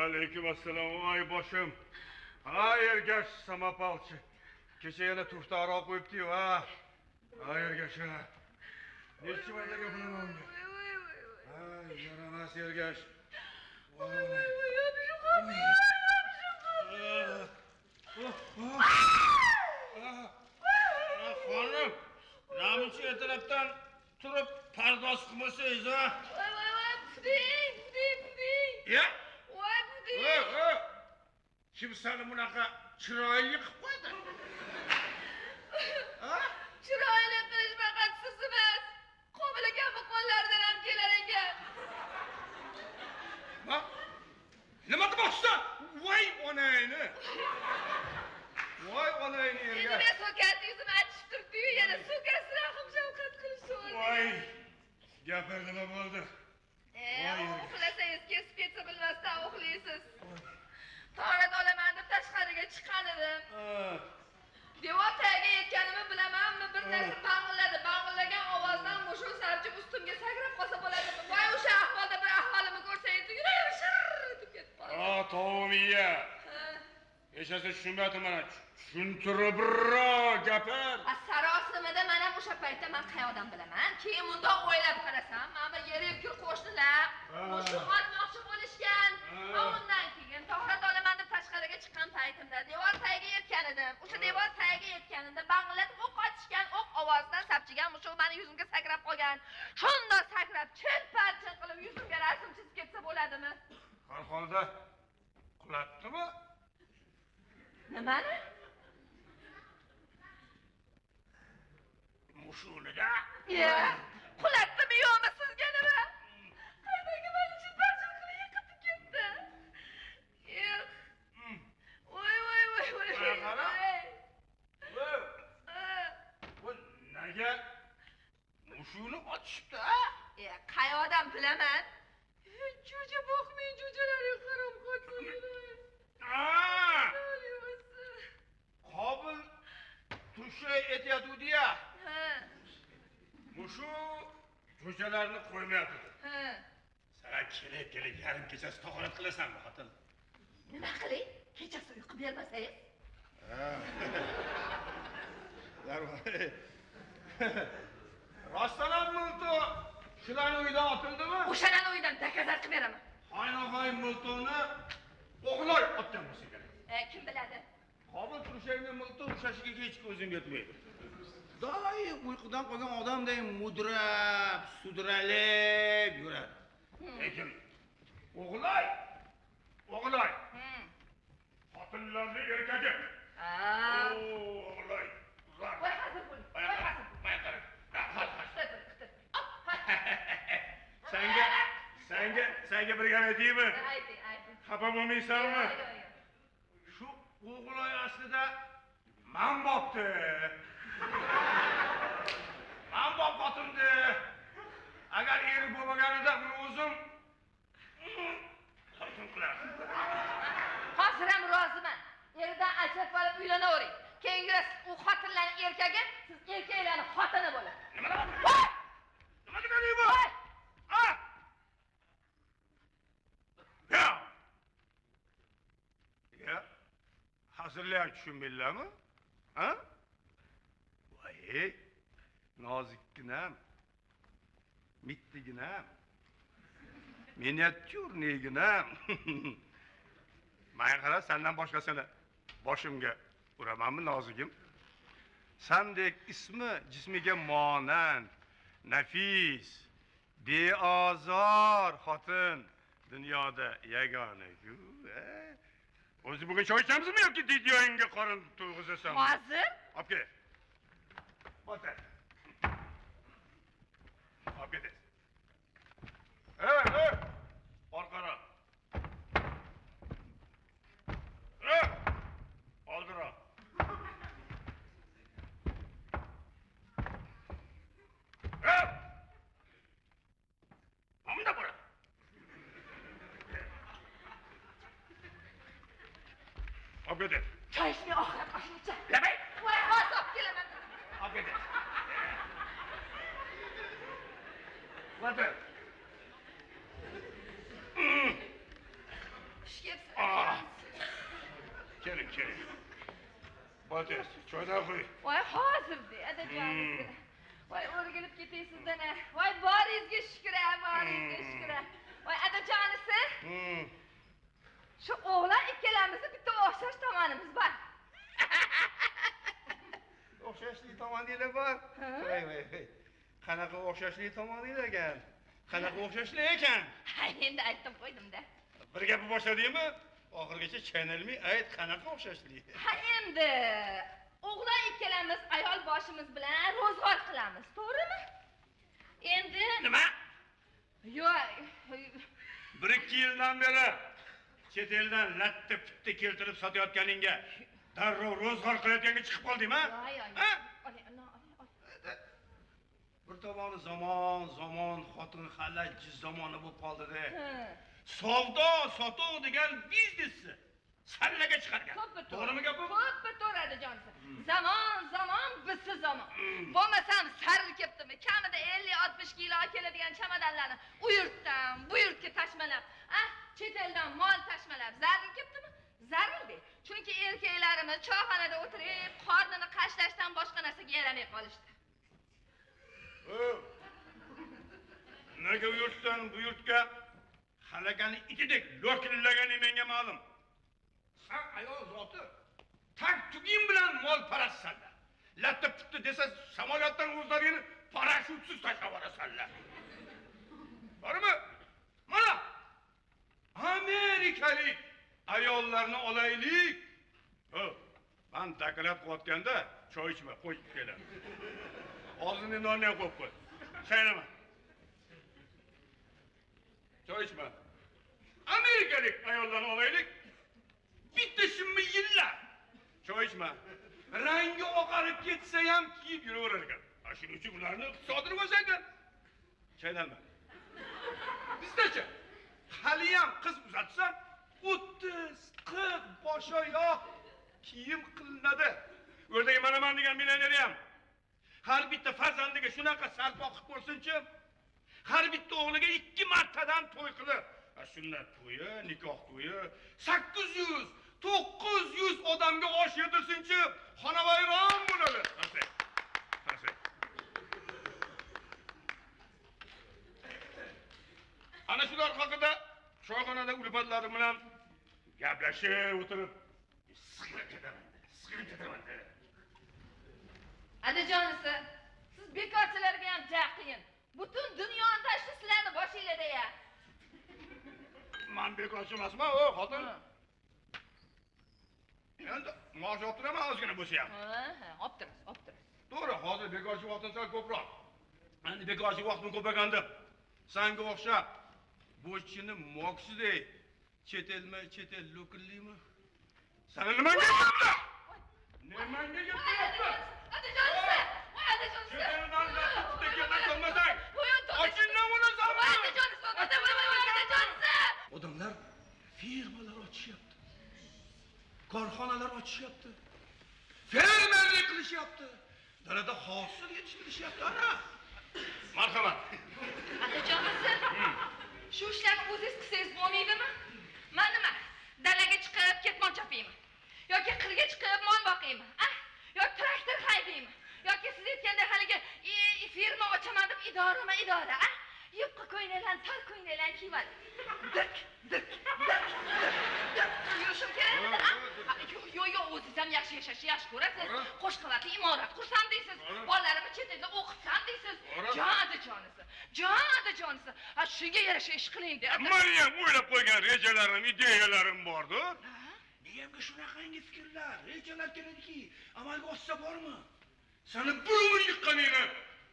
Aleyküm assalom, voy boshim. Ha, Ergash samopalchi. Kecha yana tufta aroq qo'yibdi-yu, ha. Ha, Ergash, ha. Necha marta gapiraman unga. Ha, yaramas Ergash. Voy, voy, Xonim, namuncha ertalabdan turib pardoz qilmasangiz, ha? Voy, voy, voy, puding, puding, puding. Ya? Voy, puding. Kim seni bunaqa chiroyli qilib qo'ydi? Ha? Chiroyli qilish faqat siz emas. Qobil akamni qo'llaridan ham kelar ekan. Nima? Nima demoqchisan? Voy onangni. Voy onangni Endi ergash. men so'kasi yuzim achishib turibdi-yu, yana so'kasi rahm shafqat qilishni o'rgating. Voy. Gapir nima bo'ldi? Uxlasangiz kesib ketsa bilmasdan uxlaysiz. Tahorat olaman deb tashqariga chiqqan edim. Devor tagiga yetganimni bilamanmi, bir narsa bang'illadi. Bang'illagan ovozdan mushuk sapchib ustimga sakrab qolsa bo'ladimi? Voy o'sha ahvolda bir ahvolimni ko'rsangiz, yuragim shir etib ketib qoldi. Tovmiya. Hech narsa tushunmayapman mana. Tushuntiribroq gapir. A sarosimada men ham o'sha paytda men qayoqdan bilaman? Keyin mundoq o'ylab qarasam, mana bu yer kir qo'shnilar mushuk otmoqchi bo'lishgan. Undan keyin tahorat olaman deb tashqariga chiqqan paytimda devor tagiga yetgan edim. O'sha devor tagiga yetganimda bang'illatib o'q otishgan, o'q ovozidan sapchigan mushuk meni yuzimga sakrab qolgan. Shunda sakrab chil-parchin qilib yuzimga rasm chizib ketsa bo'ladimi? Har holda qulatdimi? Nimani? Mushug'ini-da. Ya, qulatdimi yo'qmi sizga nima? Qaydagi meni chil-parchin qilib yiqitib ketdi. Yo'q. Voy voy voy voy. Qara. Bu nega mushug'ini otishibdi, a? Ya, qayoqdan bilaman? Jo'ja boqmang, jo'jalarga qarab qotsin. Qobil tushay etayotgandi-ya. Ha. Mushuk jo'jalarni qo'ymayapti. Ha. Sana kelib-kelib yarim kechasi tahorat qilasanmi, xotin? Nima qilay? Kechasi uyqu bermasangiz? Rostdan ham miltiq shularni uyidan otildimi? O'shalarni uyidan dakazar qilib beraman. Hoynahoy miltiqni o'g'loy otgan bo'lsa kerak. Kim biladi? Qobil turshakni miltiq ushlashiga hech ko'zim yetmaydi. Doim uyqudan qolgan odamday mudrab, sudralib yuradi. Lekin o'g'loy, o'g'loy. Xotinlarning erkagi. O'g'loy. Voy hazil bo'ling. Voy hazil. Voy qara. Senga bir gap aytaymi? Ayting, ayting. Xafa bo'lmaysanmi? Shu o'g'loy aslida man bobdi. Man bob xotindi. Agar eri bo'lmaganida uni o'zim xotin qilardim. Hozir ham roziman. Eridan ajrab olib uylanavering. Keyin yurasiz u xotinlarning erkagi, siz erkaklarning xotini bo'lasiz. Nima Nima degani bu? Ha? Ya. Ya. Hazırlayan tushunmaylarmi? Ha? Voy, nozikginam, mittiginam, miniatyurniginam. Menga qara, sendan boshqasini boshimga uramanmi, nozigim? Sandek ismi jismiga monand, nafis, beozor xotin dunyoda yagona-ku. O'zi bugun choy ichamizmi yoki didyongga qorin to'yg'izasanmi? Hozir? Olib kel. Botir. Olib ket. Ey, ey! Orqaroq. Ey! Oldiroq. Ey! Bunda bo'ladi. Olib ket. Choy ichmay oxirat oshuncha. Labay. Voy, hozir olib kelaman. Olib ket. Botir. Xush kelibsiz. Keling, keling. Botir, choydan quy. Voy, hozir de, adajonisi. Voy, o'rgilib ketay sizdan. Voy, boringizga shukr, boringizga shukr. Voy, adajonisi. Shu o'g'lon ikkalamizni bitta o'xshash tomonimiz bor. O'xshashli tomoninglar bor. Voy, voy, voy. Qanaqa o'xshashli tomoninglar ekan? Qanaqa o'xshashli ekan? Ha, endi aytdim qo'ydim-da. Bir gapni boshladingmi? Oxirigacha chaynalmay ayt, qanaqa o'xshashlik? Ha endi o'g'lon ikkalamiz ayol boshimiz bilan ro'zg'or qilamiz, to'g'rimi? Endi nima? Yo'q. 1-2 yildan beri chet eldan latta putta keltirib sotayotganingga darrov ro'zg'or qilayotganga chiqib qoldingmi? Ha? Bir tomoni zamon, zamon, xotin xalaj zamoni bo'lib qoldi-da. Savdo, sotuv degan biznesni sallaga chiqargan. To'g'rimi gapim? To'ppa to'g'ri adajonisi. Zamon, zamon, bizsi zamon. Bo'lmasam saril ketdimi? Kamida 50-60 kilo keladigan chamadanlarni u yurtdan bu yurtga tashmalab, chet eldan mol tashmalab zaril ketdimi? Zaril de. Chunki erkaklarimiz choyxonada o'tirib, qornini qashlashdan boshqa narsaga yaramay qolishdi. Nega u yurtdan bu yurtga halakani itidek lo'killagani menga ma'lum. Sen ayol zoti tak tugin bilan mol parastsanlar. Latta putta desa samolyotdan o'zlaringni parashutsiz tashlab yuborasanlar. Bormi? Mana amerikalik ayollarni olaylik. Men doklad qilayotganda choy ichma, qo'y keladi. Og'zingni nonni ham qo'yib qo'y. Chaynama. Choy ichma. Amerikalik ayollarni olaylik. Bitta shimmi yillar. Choy ichma. Rangi oqarib ketsa ham kiyib yuraverar ekan. Shuning uchun ularni iqtisodi rivojlangan. Chaynalma. Bizdachi hali ham qiz uzatsa 30-40 bosh-oyoq kiyim qilinadi. O'rtaga manaman degan millioner ham har bitta farzandiga shunaqa sarpo qilib ko'rsinchi, har bitta o'g'liga 2 martadan to'y qilib, sunnat to'yi, nikoh to'yi, 800, 900 odamga osh yedirsinchi, xonavayron bo'ladi. Ana shular haqida choyxonada ulfatlarim bilan gaplashib o'tirib, siqilib ketaman, siqilib ketaman. Adajonisi, siz bekorchilarga ham ja qiyin. Butun dunyoni tashli sizlarni boshinglarda ya. Men bekorchi emasman, o xotin. Endi maosh olib turaman ozgina bo'lsa ham. Ha, ha, olib turasiz, olib turasiz. To'g'ri, hozir bekorchi vaqtim sal ko'proq. Endi bekorchi vaqtim ko'payganda sanga o'xshab bo'chini moksidek chet elma, chet el lo'killikmi? Sani nimanga yetibdi? Nimanga yetibdi? Adajonisi, voy adajonisi. Chet eldan latta keltirib olmasang, ochindan o'lasanmi? Voy adajonisi, voy voy adajonisi. Odamlar firmalar ochishyapti. Korxonalar ochishyapti. Fermerlik qilishyapti. Dalada hosil yetishtirishyapti ana. Marhamat. Adajonisi, shu ishlarni o'zingiz qilsangiz bo'lmaydimi? Men nima, dalaga chiqib ketmon chopaymi? Yoki qirga chiqib mol boqaymi? Yoki traktor haydaymi? Yoki siz aytgandek haligi firma ochaman deb idorama idora, Yupqa ko'ylaklarni, tor ko'ylaklarni kiyib olib, dik, dik, dik, dik, dik yurishim kerakmidi? Yo'q, yo'q, yo'q, o'zingiz ham yaxshi yashashni yaxshi ko'rasiz. Qo'sh qavatli imorat qursam deysiz, bolalarimni chet elda o'qitsam deysiz. Jon adajonisi, jon adajonisi. Ha, shunga yarasha ish qiling de. Meni ham o'ylab qo'ygan rejalarim, ideyalarim bordir. Miyamga shunaqangi fikrlar, rejalar keladiki, amalga oshsa bormi? Seni bir umr yiqqaningni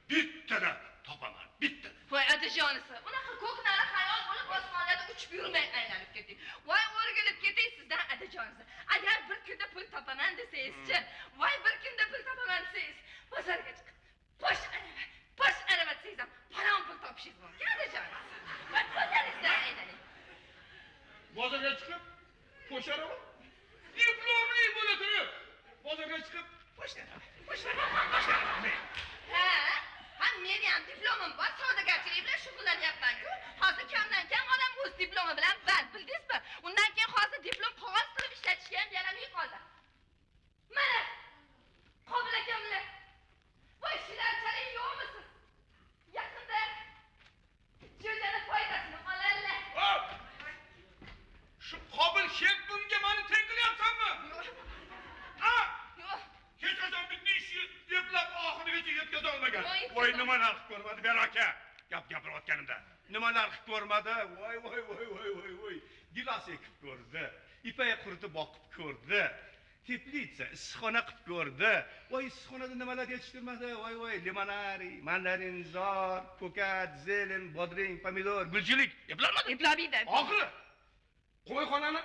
bittada topaman, bittada. Voy adajonisi, unaqa ko'knari xayol bo'lib osmonlarda uchib yurmay aylanib keting. Voy o'rgilib keting sizdan adajonisi. Agar bir kunda pul topaman desangizchi, voy bir kunda pul topaman desangiz, bozorga chiqib, bosh arava, bosh arava desangiz ham falon pul topishingiz mumkin adajonisi. Voy bozoringizdan aylaning. Bozorga chiqib, qo'sh arava, diplomli bo'la turib, bozorga chiqib, bosh arava, bosh arava, bosh arava. Ha, ha, meni ham diplomim bor, savdogarchilik bilan shug'ullanyapman-ku. Hozir kamdan kam odam o'z diplomi bilan band, bildingizmi? Undan keyin hozir diplom qog'oz qilib ishlatishga ham yaramay qoldi. Mana, Qobil akamlar, voy shularchalik yo'qmisiz? Yaqinda jo'jani foydasini oladilar. Shu Qobil shepimga meni teng qilyapsanmi? Yo'q. Yo'q. Hech qachon bitta ishni eplab oxirigacha yetkaza olmagan. Voy nima narx ko'rmadi ber aka. Gap gapirayotganimda. Nimalar qilib ko'rmadi? Voy voy voy voy voy voy. Gilos ekib ko'rdi. Ipak quritib boqib ko'rdi. Teplitsa, issiqxona qilib ko'rdi. Voy, issiqxonada nimalar yetishtirmadi? Voy voy, limonari, mandarinzor, ko'kat, zelen, bodring, pomidor, gulchilik. Eplanmadi. Eplamaydi. Oxiri qo'yxonani,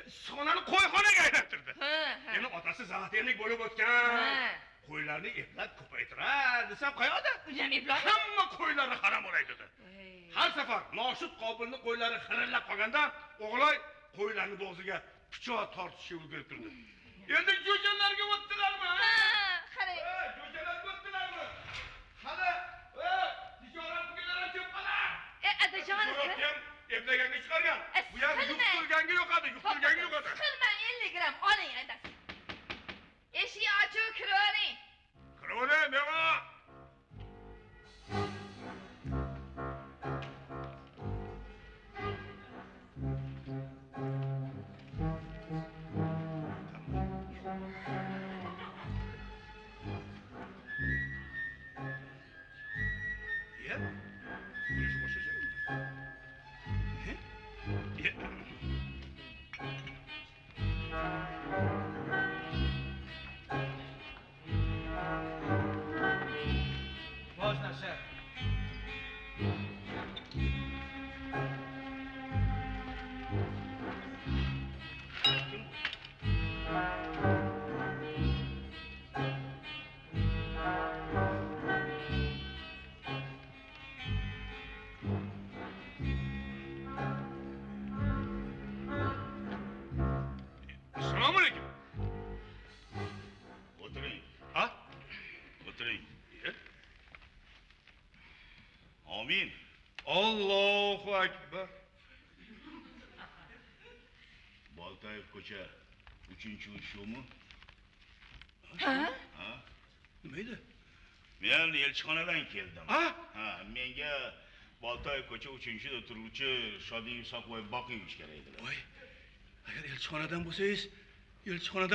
issiqxonani qo'yxonaga aylantirdi. Ha, ha. Endi otasi zootenik bo'lib o'tgan. Ha. Qo'ylarni eplab ko'paytirar desam qayoqda? Uni ham eplolmadi. Hamma qo'ylari harom bo'lay dedi. Har safar noshud Qobilni qo'ylari xirillab qolganda, o'g'loy qo'ylarni bo'g'ziga pichoq tortishga ulgurib turdi. Endi jo'jalarga o'tdilarmi? Ha, qarang. Jo'jalarga o'tdilarmi? Hali, tijorat qilganlar ham kelib qolar. Adajonisi. Ham eplaganga chiqargan. Bu ham yuqtirganga yo'qadi, yuqtirganga yo'qadi. Siqilmang, 50 gramm oling adasi. Eshik ochiq, kiravering. Kiravering, meva. Assalomu alaykum. O'tiring. Ha? O'tiring. Amin. Allohu akbar. Boltayev ko'cha 3-uy shumi? Ha? Ha? Nima edi? Men elchixonadan keldim. Ha? Ha, menga Boltayev ko'cha 3-da turuvchi Shodiyev Soqvoy Boqiyevich kerak edilar. Voy. Agar elchixonadan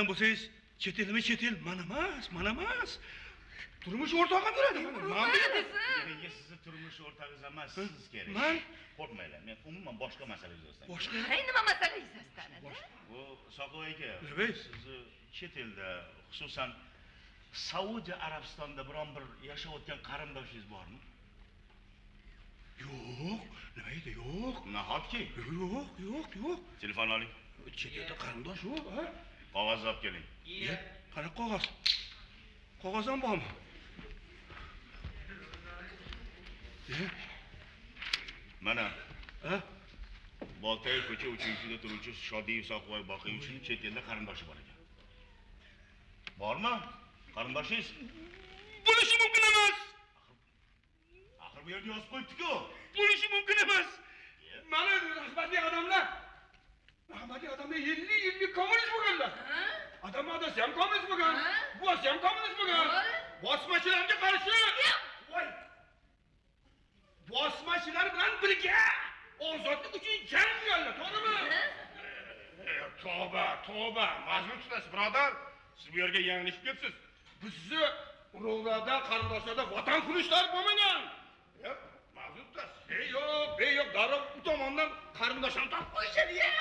bo'lsangiz, chet elmi chet el, mana emas, mana emas. Turmush o'rtog'im yuradi. Men bilaman. Menga sizni turmush o'rtog'ingiz emas, siz kerak. Man? Qo'rqmanglar, men umuman boshqa masala yuzasidan. Boshqa? Qarang, nima masala yuzasidan? Bu Soqvoy aka, Nima? sizni chet elda, xususan Saudiya Arabistonida biron bir yashayotgan qarindoshingiz bormi? Yo'q, nima edi? Yo'q. Nahotki? Yo'q, yo'q, yo'q. Telefon oling. Chet elda qarindosh yo'q, ha? Qog'oz olib keling. Qanaqa qog'oz? Qog'oz ham bormi? Mana. Ha? Boltayev ko'cha 3-da turuvchi Shodiyev Soqvoy Boqiyevichning chet elda qarindoshi bor ekan. Bormi? Qarindoshingiz? Bo'lishi mumkin emas. Axir bu yerga yozib qo'yibdi-ku. Bo'lishi mumkin emas. Mana rahmatli odamlar. Rahmatli odamlar 50-50 kommunist bo'lganlar. Odam adasi ham kommunist bo'lgan, buvasi ham kommunist bo'lgan. Bosmachilarga qarshi. Voy. Bosmachilar bilan birga ozodlik uchun jang qilganlar, to'g'rimi? Tavba, tavba, majnun tutasiz, birodar. Siz bu yerga yanglishib ketibsiz. Bizni urug'larda, qarindoshlarda vatan qurishlar bo'lmagan. Majnun tutasiz. Ey yo'q, ey yo'q, darrov u tomondan qarindosh ham topib qo'yishadi, ya.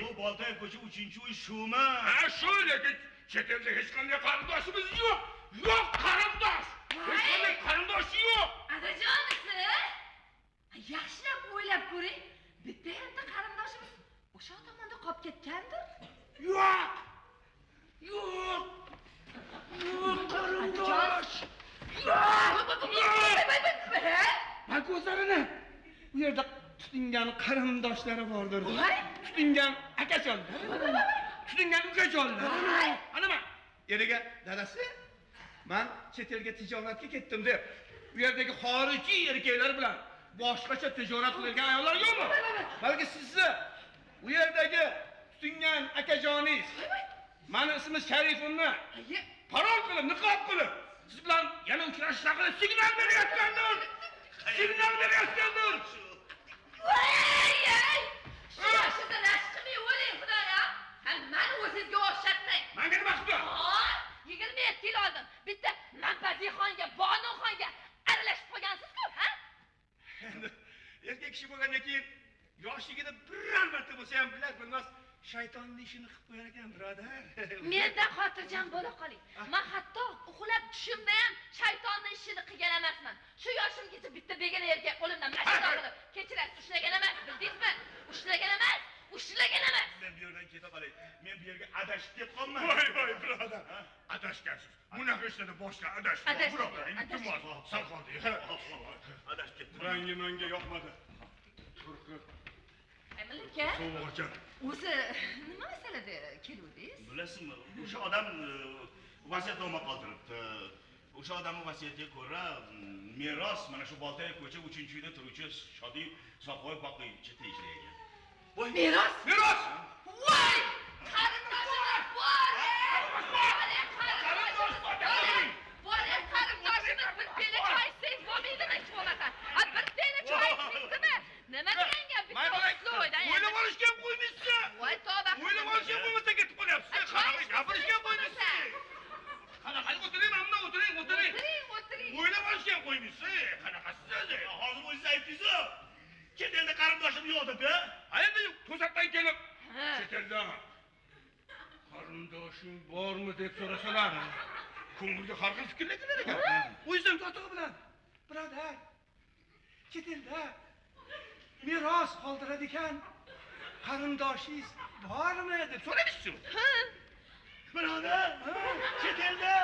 Bu Boltayev ko'cha 3-uy shumi? Ha, shu, lekin chet elda hech qanday qarindoshimiz yo'q. Yo'q qarindosh. Hech qanday qarindosh yo'q. Adajonisi, yaxshilab o'ylab ko'ring. Bitta-bitta qarindoshimiz o'sha tomonda qolib ketgandir. Yo'q. Yo'q. Yo'q qarindosh. Yo'q. Bak o'zlarini u yerda tutingan qarindoshlari bordir. Tutingan akajonlari, tutingan ukajonlari. Ana man eriga dadasi, men chet elga tijoratga ketdim deb, u yerdagi xorijiy erkaklar bilan boshqacha tijorat qilgan ayollar yo'qmi? Balki sizni u yerdagi tutingan akajoningiz, mani ismim Sharifimni parol qilib, niqob qilib, siz bilan yana uchrashish haqida signal berayotgandir. Signal berayotgandir. Voy! Shu yoshida rashk qilmay o'ling, Xudoyo. Ham mani o'zingizga o'xshatmang. Menga nima qildi? 27 yil oldin bitta Manpazixonga, Bonuxonga aralashib qolgansiz-ku, ha? Yoshligida biror marta bo'lsa ham bilar bilmas shaytonning ishini qilib qo'yar ekan, birodar. Mendan xotirjam bo'la qoling. Men hatto uxlab tushimda ham shaytonning ishini qilgan emasman. Shu yoshimgacha bitta begona erkak qo'limdan mashina qilib, kechirasiz, ushlagan emas, bildingizmi? Ushlagan emas, ushlagan emas. Men bu yerdan keta qolay. Men bu yerga adashib ketib qolman. Voy voy birodar. Adashgansiz. Bunaqa ishlarda boshqa adashma. Birodar, iltimos, sal qoldik. Adashib ketdim. Rangi menga yoqmadi. Turqi. Aka, sovuq. O'zi nima masalada keluvdingiz? Bilasizmi, o'sha odam vasiyatnoma qoldiribdi. O'sha odamning vasiyatiga ko'ra meros mana shu Boltayev ko'cha 3-uyda turuvchi Shodiyev Soqoyev boquvchi tegishli ekan. Voy, meros? Meros! Voy! Qarindoshimiz bor! Bor, qarindoshimiz bir pela choy ichsangiz bo'lmaydimi hech bo'lmasa? A bir pela choy ichmaysizmi? Nima degan gap? O'ylab olishga ham qo'ymaysiz. Voy tavba. O'ylab olishga ham qo'ymasa ketib qolyapsiz. Qanaqa gapirishga ham qo'ymaysiz. Qanaqa o'tiring, mana o'tiring, o'tiring. O'tiring, o'tiring. O'ylab olishga ham qo'ymaysiz. Qanaqasiz o'zi? Hozir o'zingiz aytdingiz-ku. Chet elda qarindoshim yo'q deb, ha? Endi to'satdan kelib chet elda qarindoshing bormi deb so'rasalar, ko'ngilga har xil fikrlar kelar ekan. O'zim totig'i bilan, birodar, chet elda meros qoldiradi ekan, qarindoshingiz bormi deb so'ramaysiz. Birodar, chet elda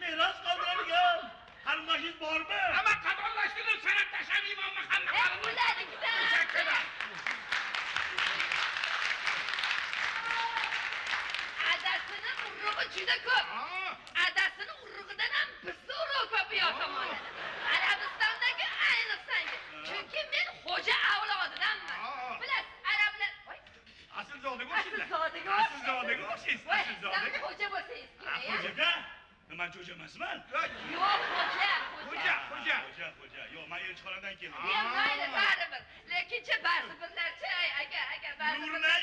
meros qoldiradigan qarindoshingiz bormi? Amma qatorlashtirib sanab tashlamaymanmi hamma qarindosh? Bo'ladi, ketadi. Adasini urug'i juda ko'p. Adasini urug'idan ham bizni urug' ko'p bu yoq tomonda. Arabistondagi ayniqsa. Chunki men xo'ja avlodidanman. Bilasiz, arablar... Voy. Aslzodaga o'xshaysiz. Aslzodaga Aslzodaga o'xshaysiz. Aslzodaga. Siz xo'ja bo'lsangiz kerak. Xo'ja-da? Men xo'ja emasman. Yo'q, xo'ja, xo'ja, xo'ja. Xo'ja, xo'ja. Yo'q, men elchixonadan keldim. Men mayli baribir. Lekinchi ba'zi birlarchi, aka, aka, ba'zi birlar.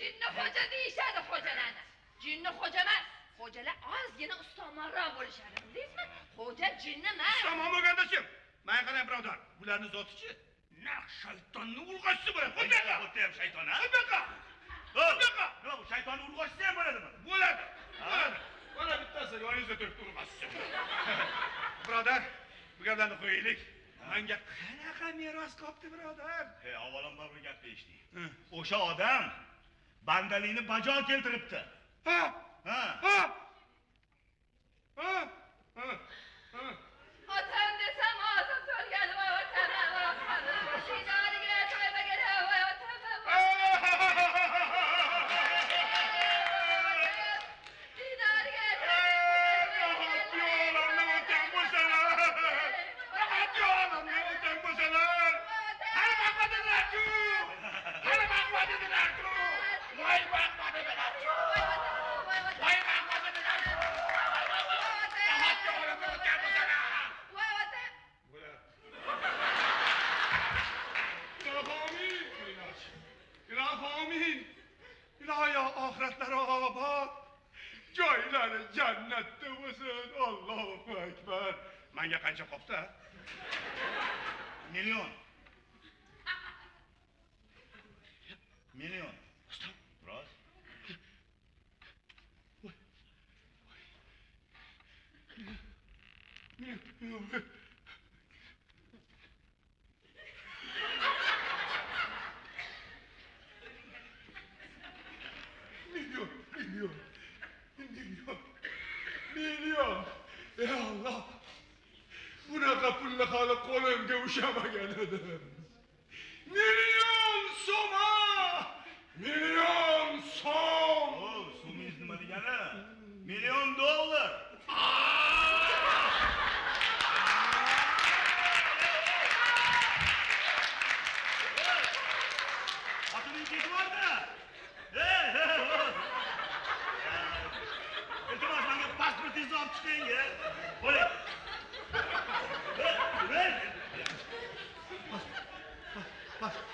Jinni xo'ja deyishadi xo'jalarni. Jinni xo'ja emas. Xo'jalar ozgina ustomonroq bo'lishadi, bildingizmi? Xo'ja jinni emas. Ustomon bo'lganda-chi? Menga qarang, birodar, bularni zotichi naq shaytonni urg'ochisi bo'ladi. Xuddi xuddi ham shayton, ha? Bunaqa. Bunaqa. Nima bu shaytonni urg'ochisi ham bo'ladimi? Bo'ladi. Bo'ladi. Mana bittasi yoningizda turibdi urg'ochisi. Birodar, bu gaplarni qo'yaylik. Menga qanaqa meros qopti, birodar? Hey, avvalambor bir gapni eshiting. O'sha odam bandalikni bajo keltiribdi. Ha? Ha. Ha. Ha. Ha. Ha. Otam desam og'zim to'lgan, voy otam, voy otam. Shiydoriga to'ymagan, voy otam, voy. Diydoriga yo'lamni o'tgan bo'lsalar. Rahat yo'lamni o'tgan bo'lsalar. Hali baqmadilar-ku. Hali baqmadilar-ku. Voy baqmadilar-ku. Voy baqmadilar-ku. Rahat yo'lamni o'tgan bo'lsalar. Voy otam. Ilohi amin. Ilohi oxiratlari obod. Joylari jannatda bo'lsin. Allohu akbar. Menga qancha qopti? Million. Million. Biroz. Million. Milyon, milyon, milyon, milyon. Ey Alloh! Bunaqa pulni hali qo'limga ushamagan edim. Million so'm! Million so'm! O, so'mingiz nima degani? Million dollar. Xotining ketib yubordi. Hey, hey, iltimos, menga pasportingizni olib chiqing. Qo'ying. Hey, Pasport.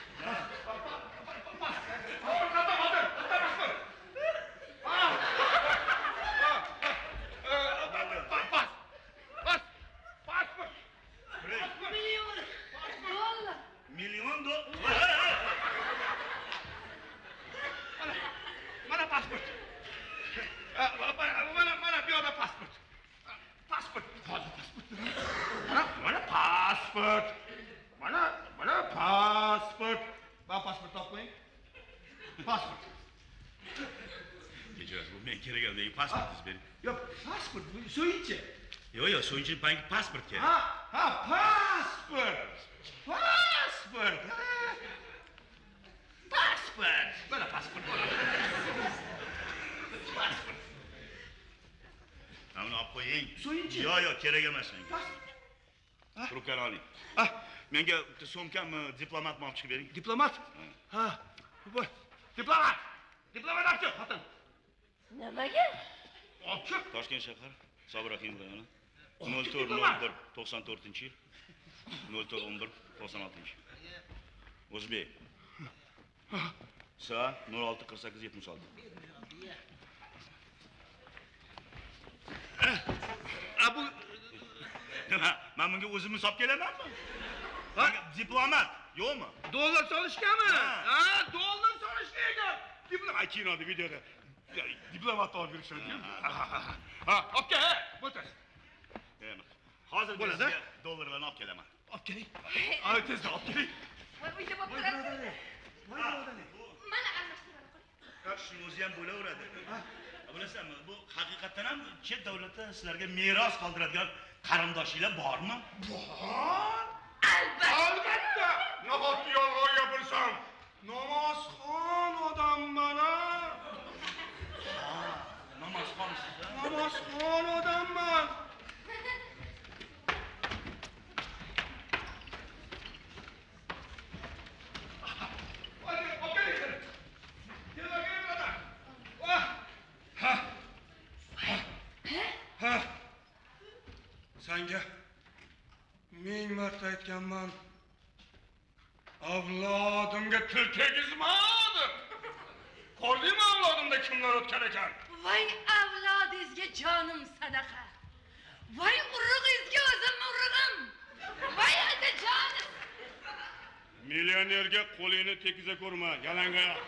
Mana mana bu yoqda pasport. Pasport. Hozir pasport. Mana mana pasport. Mana mana pasport. Mana pasport olib qo'ying. Pasport. Kechirasiz, bu men kerak emas, menga pasportingizni bering. Yo'q, pasport, bu so'yinchi. Yo'q, yo'q, so'yinchi bank pasport kerak. Ha, ha, pasport. Pasport. Pasport. Mana pasport bo'ladi. Pasport. Mana buni olib qo'ying. So'yinchi. Yo'q, yo'q, kerak emas menga. Pasport. Trubkani oling. Menga bitta sumkamni, diplomatni olib chiqib bering. Diplomat? Ha. Bu Diplomat. Diplomat olib chiq, xotin. Nimaga? Olib chiq. Toshkent shahar, Sobir Rahimov rayoni. 0401 94-yil. 0411 96. O'zbek. SA 06 48 76. A bu Nima? Men bunga o'zimni solib kelamanmi? Ha, diplomat yo'qmi? Dollar solishganmi? Ha, dollar solishgan ekan. Diplomat kinoda, videoda. Diplomat olib yurishadi. Ha, olib kel, bo'ldi. Hozir Bo'ladi. Dollarlarni olib kelaman. Olib keling. Ay, tezda olib keling. Voy, uyda bo'lib turasiz. Voy birodari. Mana almashtirib qo'ying. Shuni o'zi ham bo'laveradi. Bilasanmi, bu haqiqatdan ham chet davlatda sizlarga meros qoldiradigan qarindoshinglar bormi? Bor. Albatta. Albatta. Nahotki yolg'on gapirsam? Namozxon odamman a. Ha, namozxonsiz a? Namozxon odamman. Sanga 1000 marta aytganman. Avlodimga til tegizma deb. Ko'rdingmi avlodimda kimlar o'tgan ekan? Voy avlodingizga jonim sadaqa. Voy urug'ingizga o'zim urug'im. Voy otajonim. Millionerga qo'lingni tegiza ko'rma, yalangoyoq.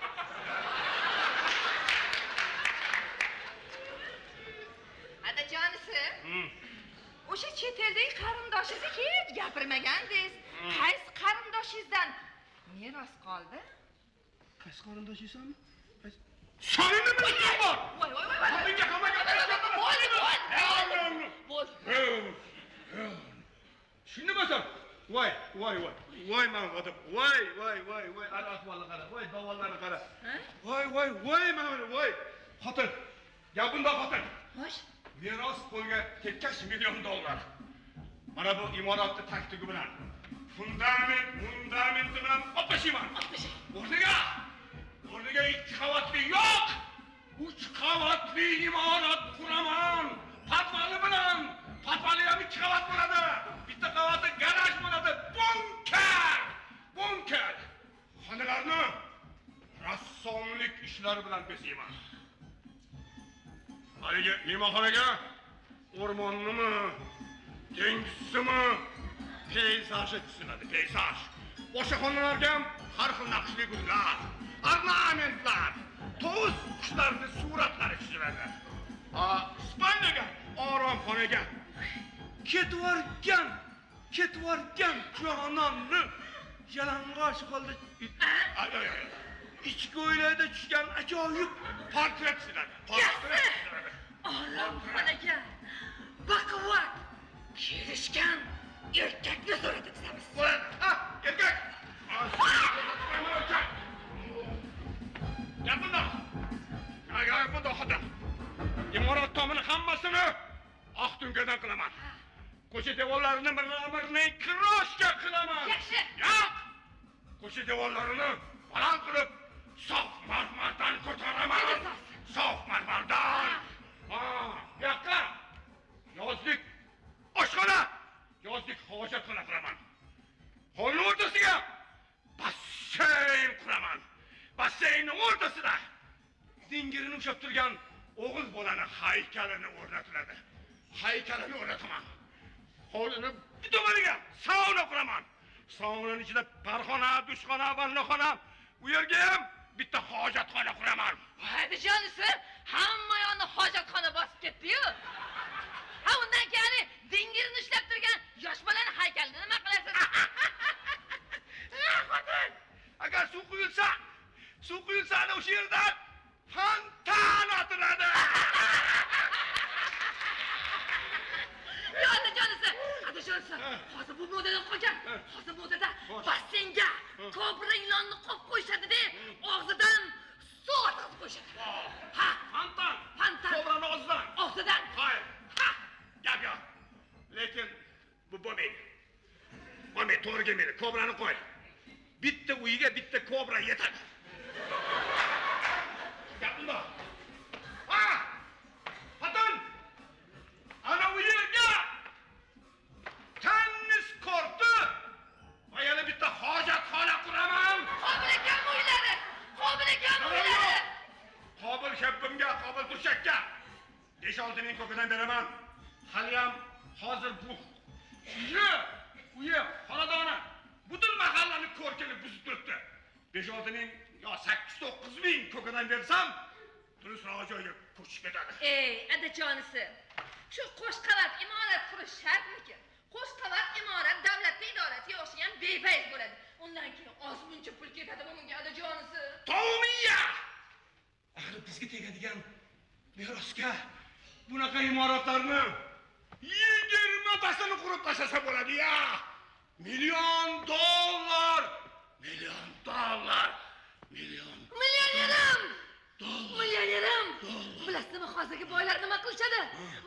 Otajonisi. O'sha chet eldagi qarindoshingizni hech gapirmagandingiz. Qaysi qarindoshingizdan meros qoldi? Qaysi qarindoshingizni? Seni nima ishing bor? Voy voy voy. Menga hamma gapirishadi. Bo'ldi, bo'ldi. Bo'ldi. Tushundingmi? Voy, voy, voy. Voy mana bu odam. Voy, voy, voy, voy. Ana ahvolni qara. Voy davollarni qara. Voy, voy, voy mana buni, voy. Xotin. Gap bunda xotin. Xo'sh. Meros qo'lga tekkash $1 million. Mana bu imoratni taktigi bilan, fundament, fundamenti bilan olib tashlayman. O'rniga 2 qavatli yo'q, 3 qavatli imorat quraman. Podvali bilan, podvali ham 2 qavat bo'ladi. Bitta qavati garaj bo'ladi, bunker, bunker. Xonalarni rassomlik ishlari bilan bezayman. Haligi mehmonxonaga o'rmonnimi, dengiznimi, peyzajni tuziladi, peyzaj. Boshqa xonalarga ham har xil naqshli gullar, ornamentlar, tovus qushlarini suratlari chiziladi. Ispaniyaga, oromxonaga ketvorgan jononni yalang'och holda ichki ko'ylakda tushgan ajoyib portret chiziladi. Portret chiziladi. Oromxonaga baquvvat, kelishgan erkakni so'radi chizamiz. Ha, erkak. Gap bundoq. Gap bundoq xotin. Imorat tomini hammasini oq tunkadan qilaman. Ko'cha devorlarini mramorni kroshka qilaman. Yaxshi. Yo'q. Ko'cha devorlarini baland qilib sof marmardan ko'taraman. Sof marmardan. Ha, bu yoqqa yozlik oshxona, yozlik hojatxona quraman. Hovli o'rtasiga basseyn quraman. Basseynning o'rtasida zingirini ushlab turgan o'g'il bolani haykalini o'rnatiladi. Haykalini o'rnataman. Hovlini bitomariga sauna quraman. Saunaning ichida parxona, dushxona, vannaxona, u yerga ham bitta hojatxona quraman. Voy jonisi, hamma yoqni hojatxona Hozir bu modadan qolgan. Hozir modada basseynga kobra ilonni qo'yib qo'yishadi de, og'zidan suv oqizib qo'yishadi. Ha, Fontan. Fontan. Kobrani og'zidan. Og'zidan. Hayır. Ha! Gap yo'q. Lekin bu bo'lmaydi. Bo'lmaydi, to'g'ri kelmaydi. Kobrani qo'y. Bitta uyiga bitta kobra yetadi. Gap bundoq. Ha! Xotin! Ana u yerga tennis korti va yana bitta hojatxona quraman. Qobil akam uylari. Qobil akam uylari. Qobil shabbimga, qobil turshakka 5-6 ming ko'kadan beraman. Haliyam hozir bu uyi, xonadoni butun mahallani ko'rkini buzib turibdi. 5-6 ming yo 8-9 ming ko'kadan bersam, durustroq joyga ko'chib ketadi. Ey, adajonisi. Shu qo'shqavat imorat qurish shartmikin? Qo'shqavat imorat davlatning idorasiga o'xshagan befayz bo'ladi. Undan keyin oz muncha pul ketadimi bunga adajonisi? Tovumiya! Axir bizga tegadigan merosga bunaqa imoratlarni 20tasini qurib tashlasa bo'ladi ya. $1 million, $1 million, million. Millionerim! Millionerim! Bilasizmi hozirgi boylar nima qilishadi?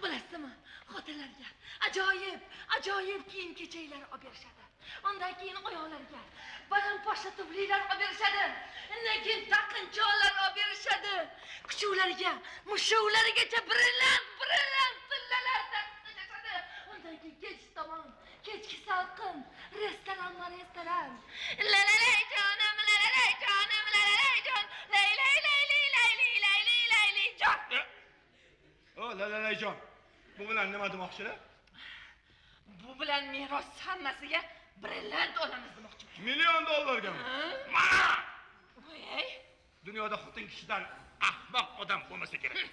Bilasizmi? Xotinlarga ajoyib, ajoyib kiyim-kechaklar olib berishadi. Undan keyin oyoqlarga balandpashsha tuflilar olib berishadi. Undan keyin taqinchoqlar olib berishadi. Kuchuklarga, mushuklargacha brilliant, brilliant tillalar taqib tashlashadi. Undan keyin kech tomon, kechki salqin, restoranma restoran. La la lay jonim, la la lay jonim, la la lay jon, lay lay lay lay lay lay lay lay lay lay jon. O, la la lay jon. Bu bilan nima demoqchilar? Bu bilan meros hammasiga brilliant olamiz demoqchiman. $1 million gami? Mana! Voy! Dunyoda xotin kishidan ahmoq odam bo'lmasa kerak.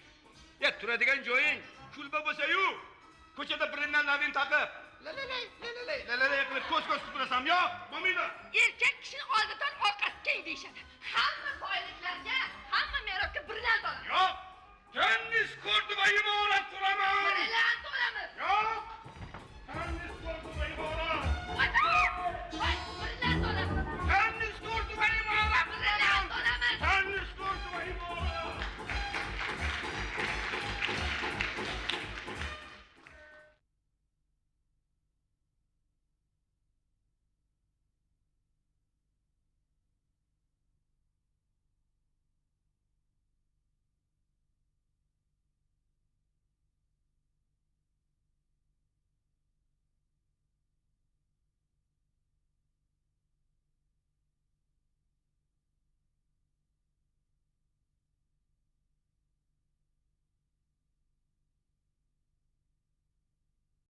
Ya turadigan joying kulba bo'lsa-yu, ko'chada brilliant lavin taqib, la la lay, la la lay, la la lay qilib ko'z-ko'z qilib turasam, yo'q, bo'lmaydi. Erkak kishini oldidan orqasi keng deyishadi. Hamma boyliklarga, hamma merosga brilliant olamiz. Yo'q,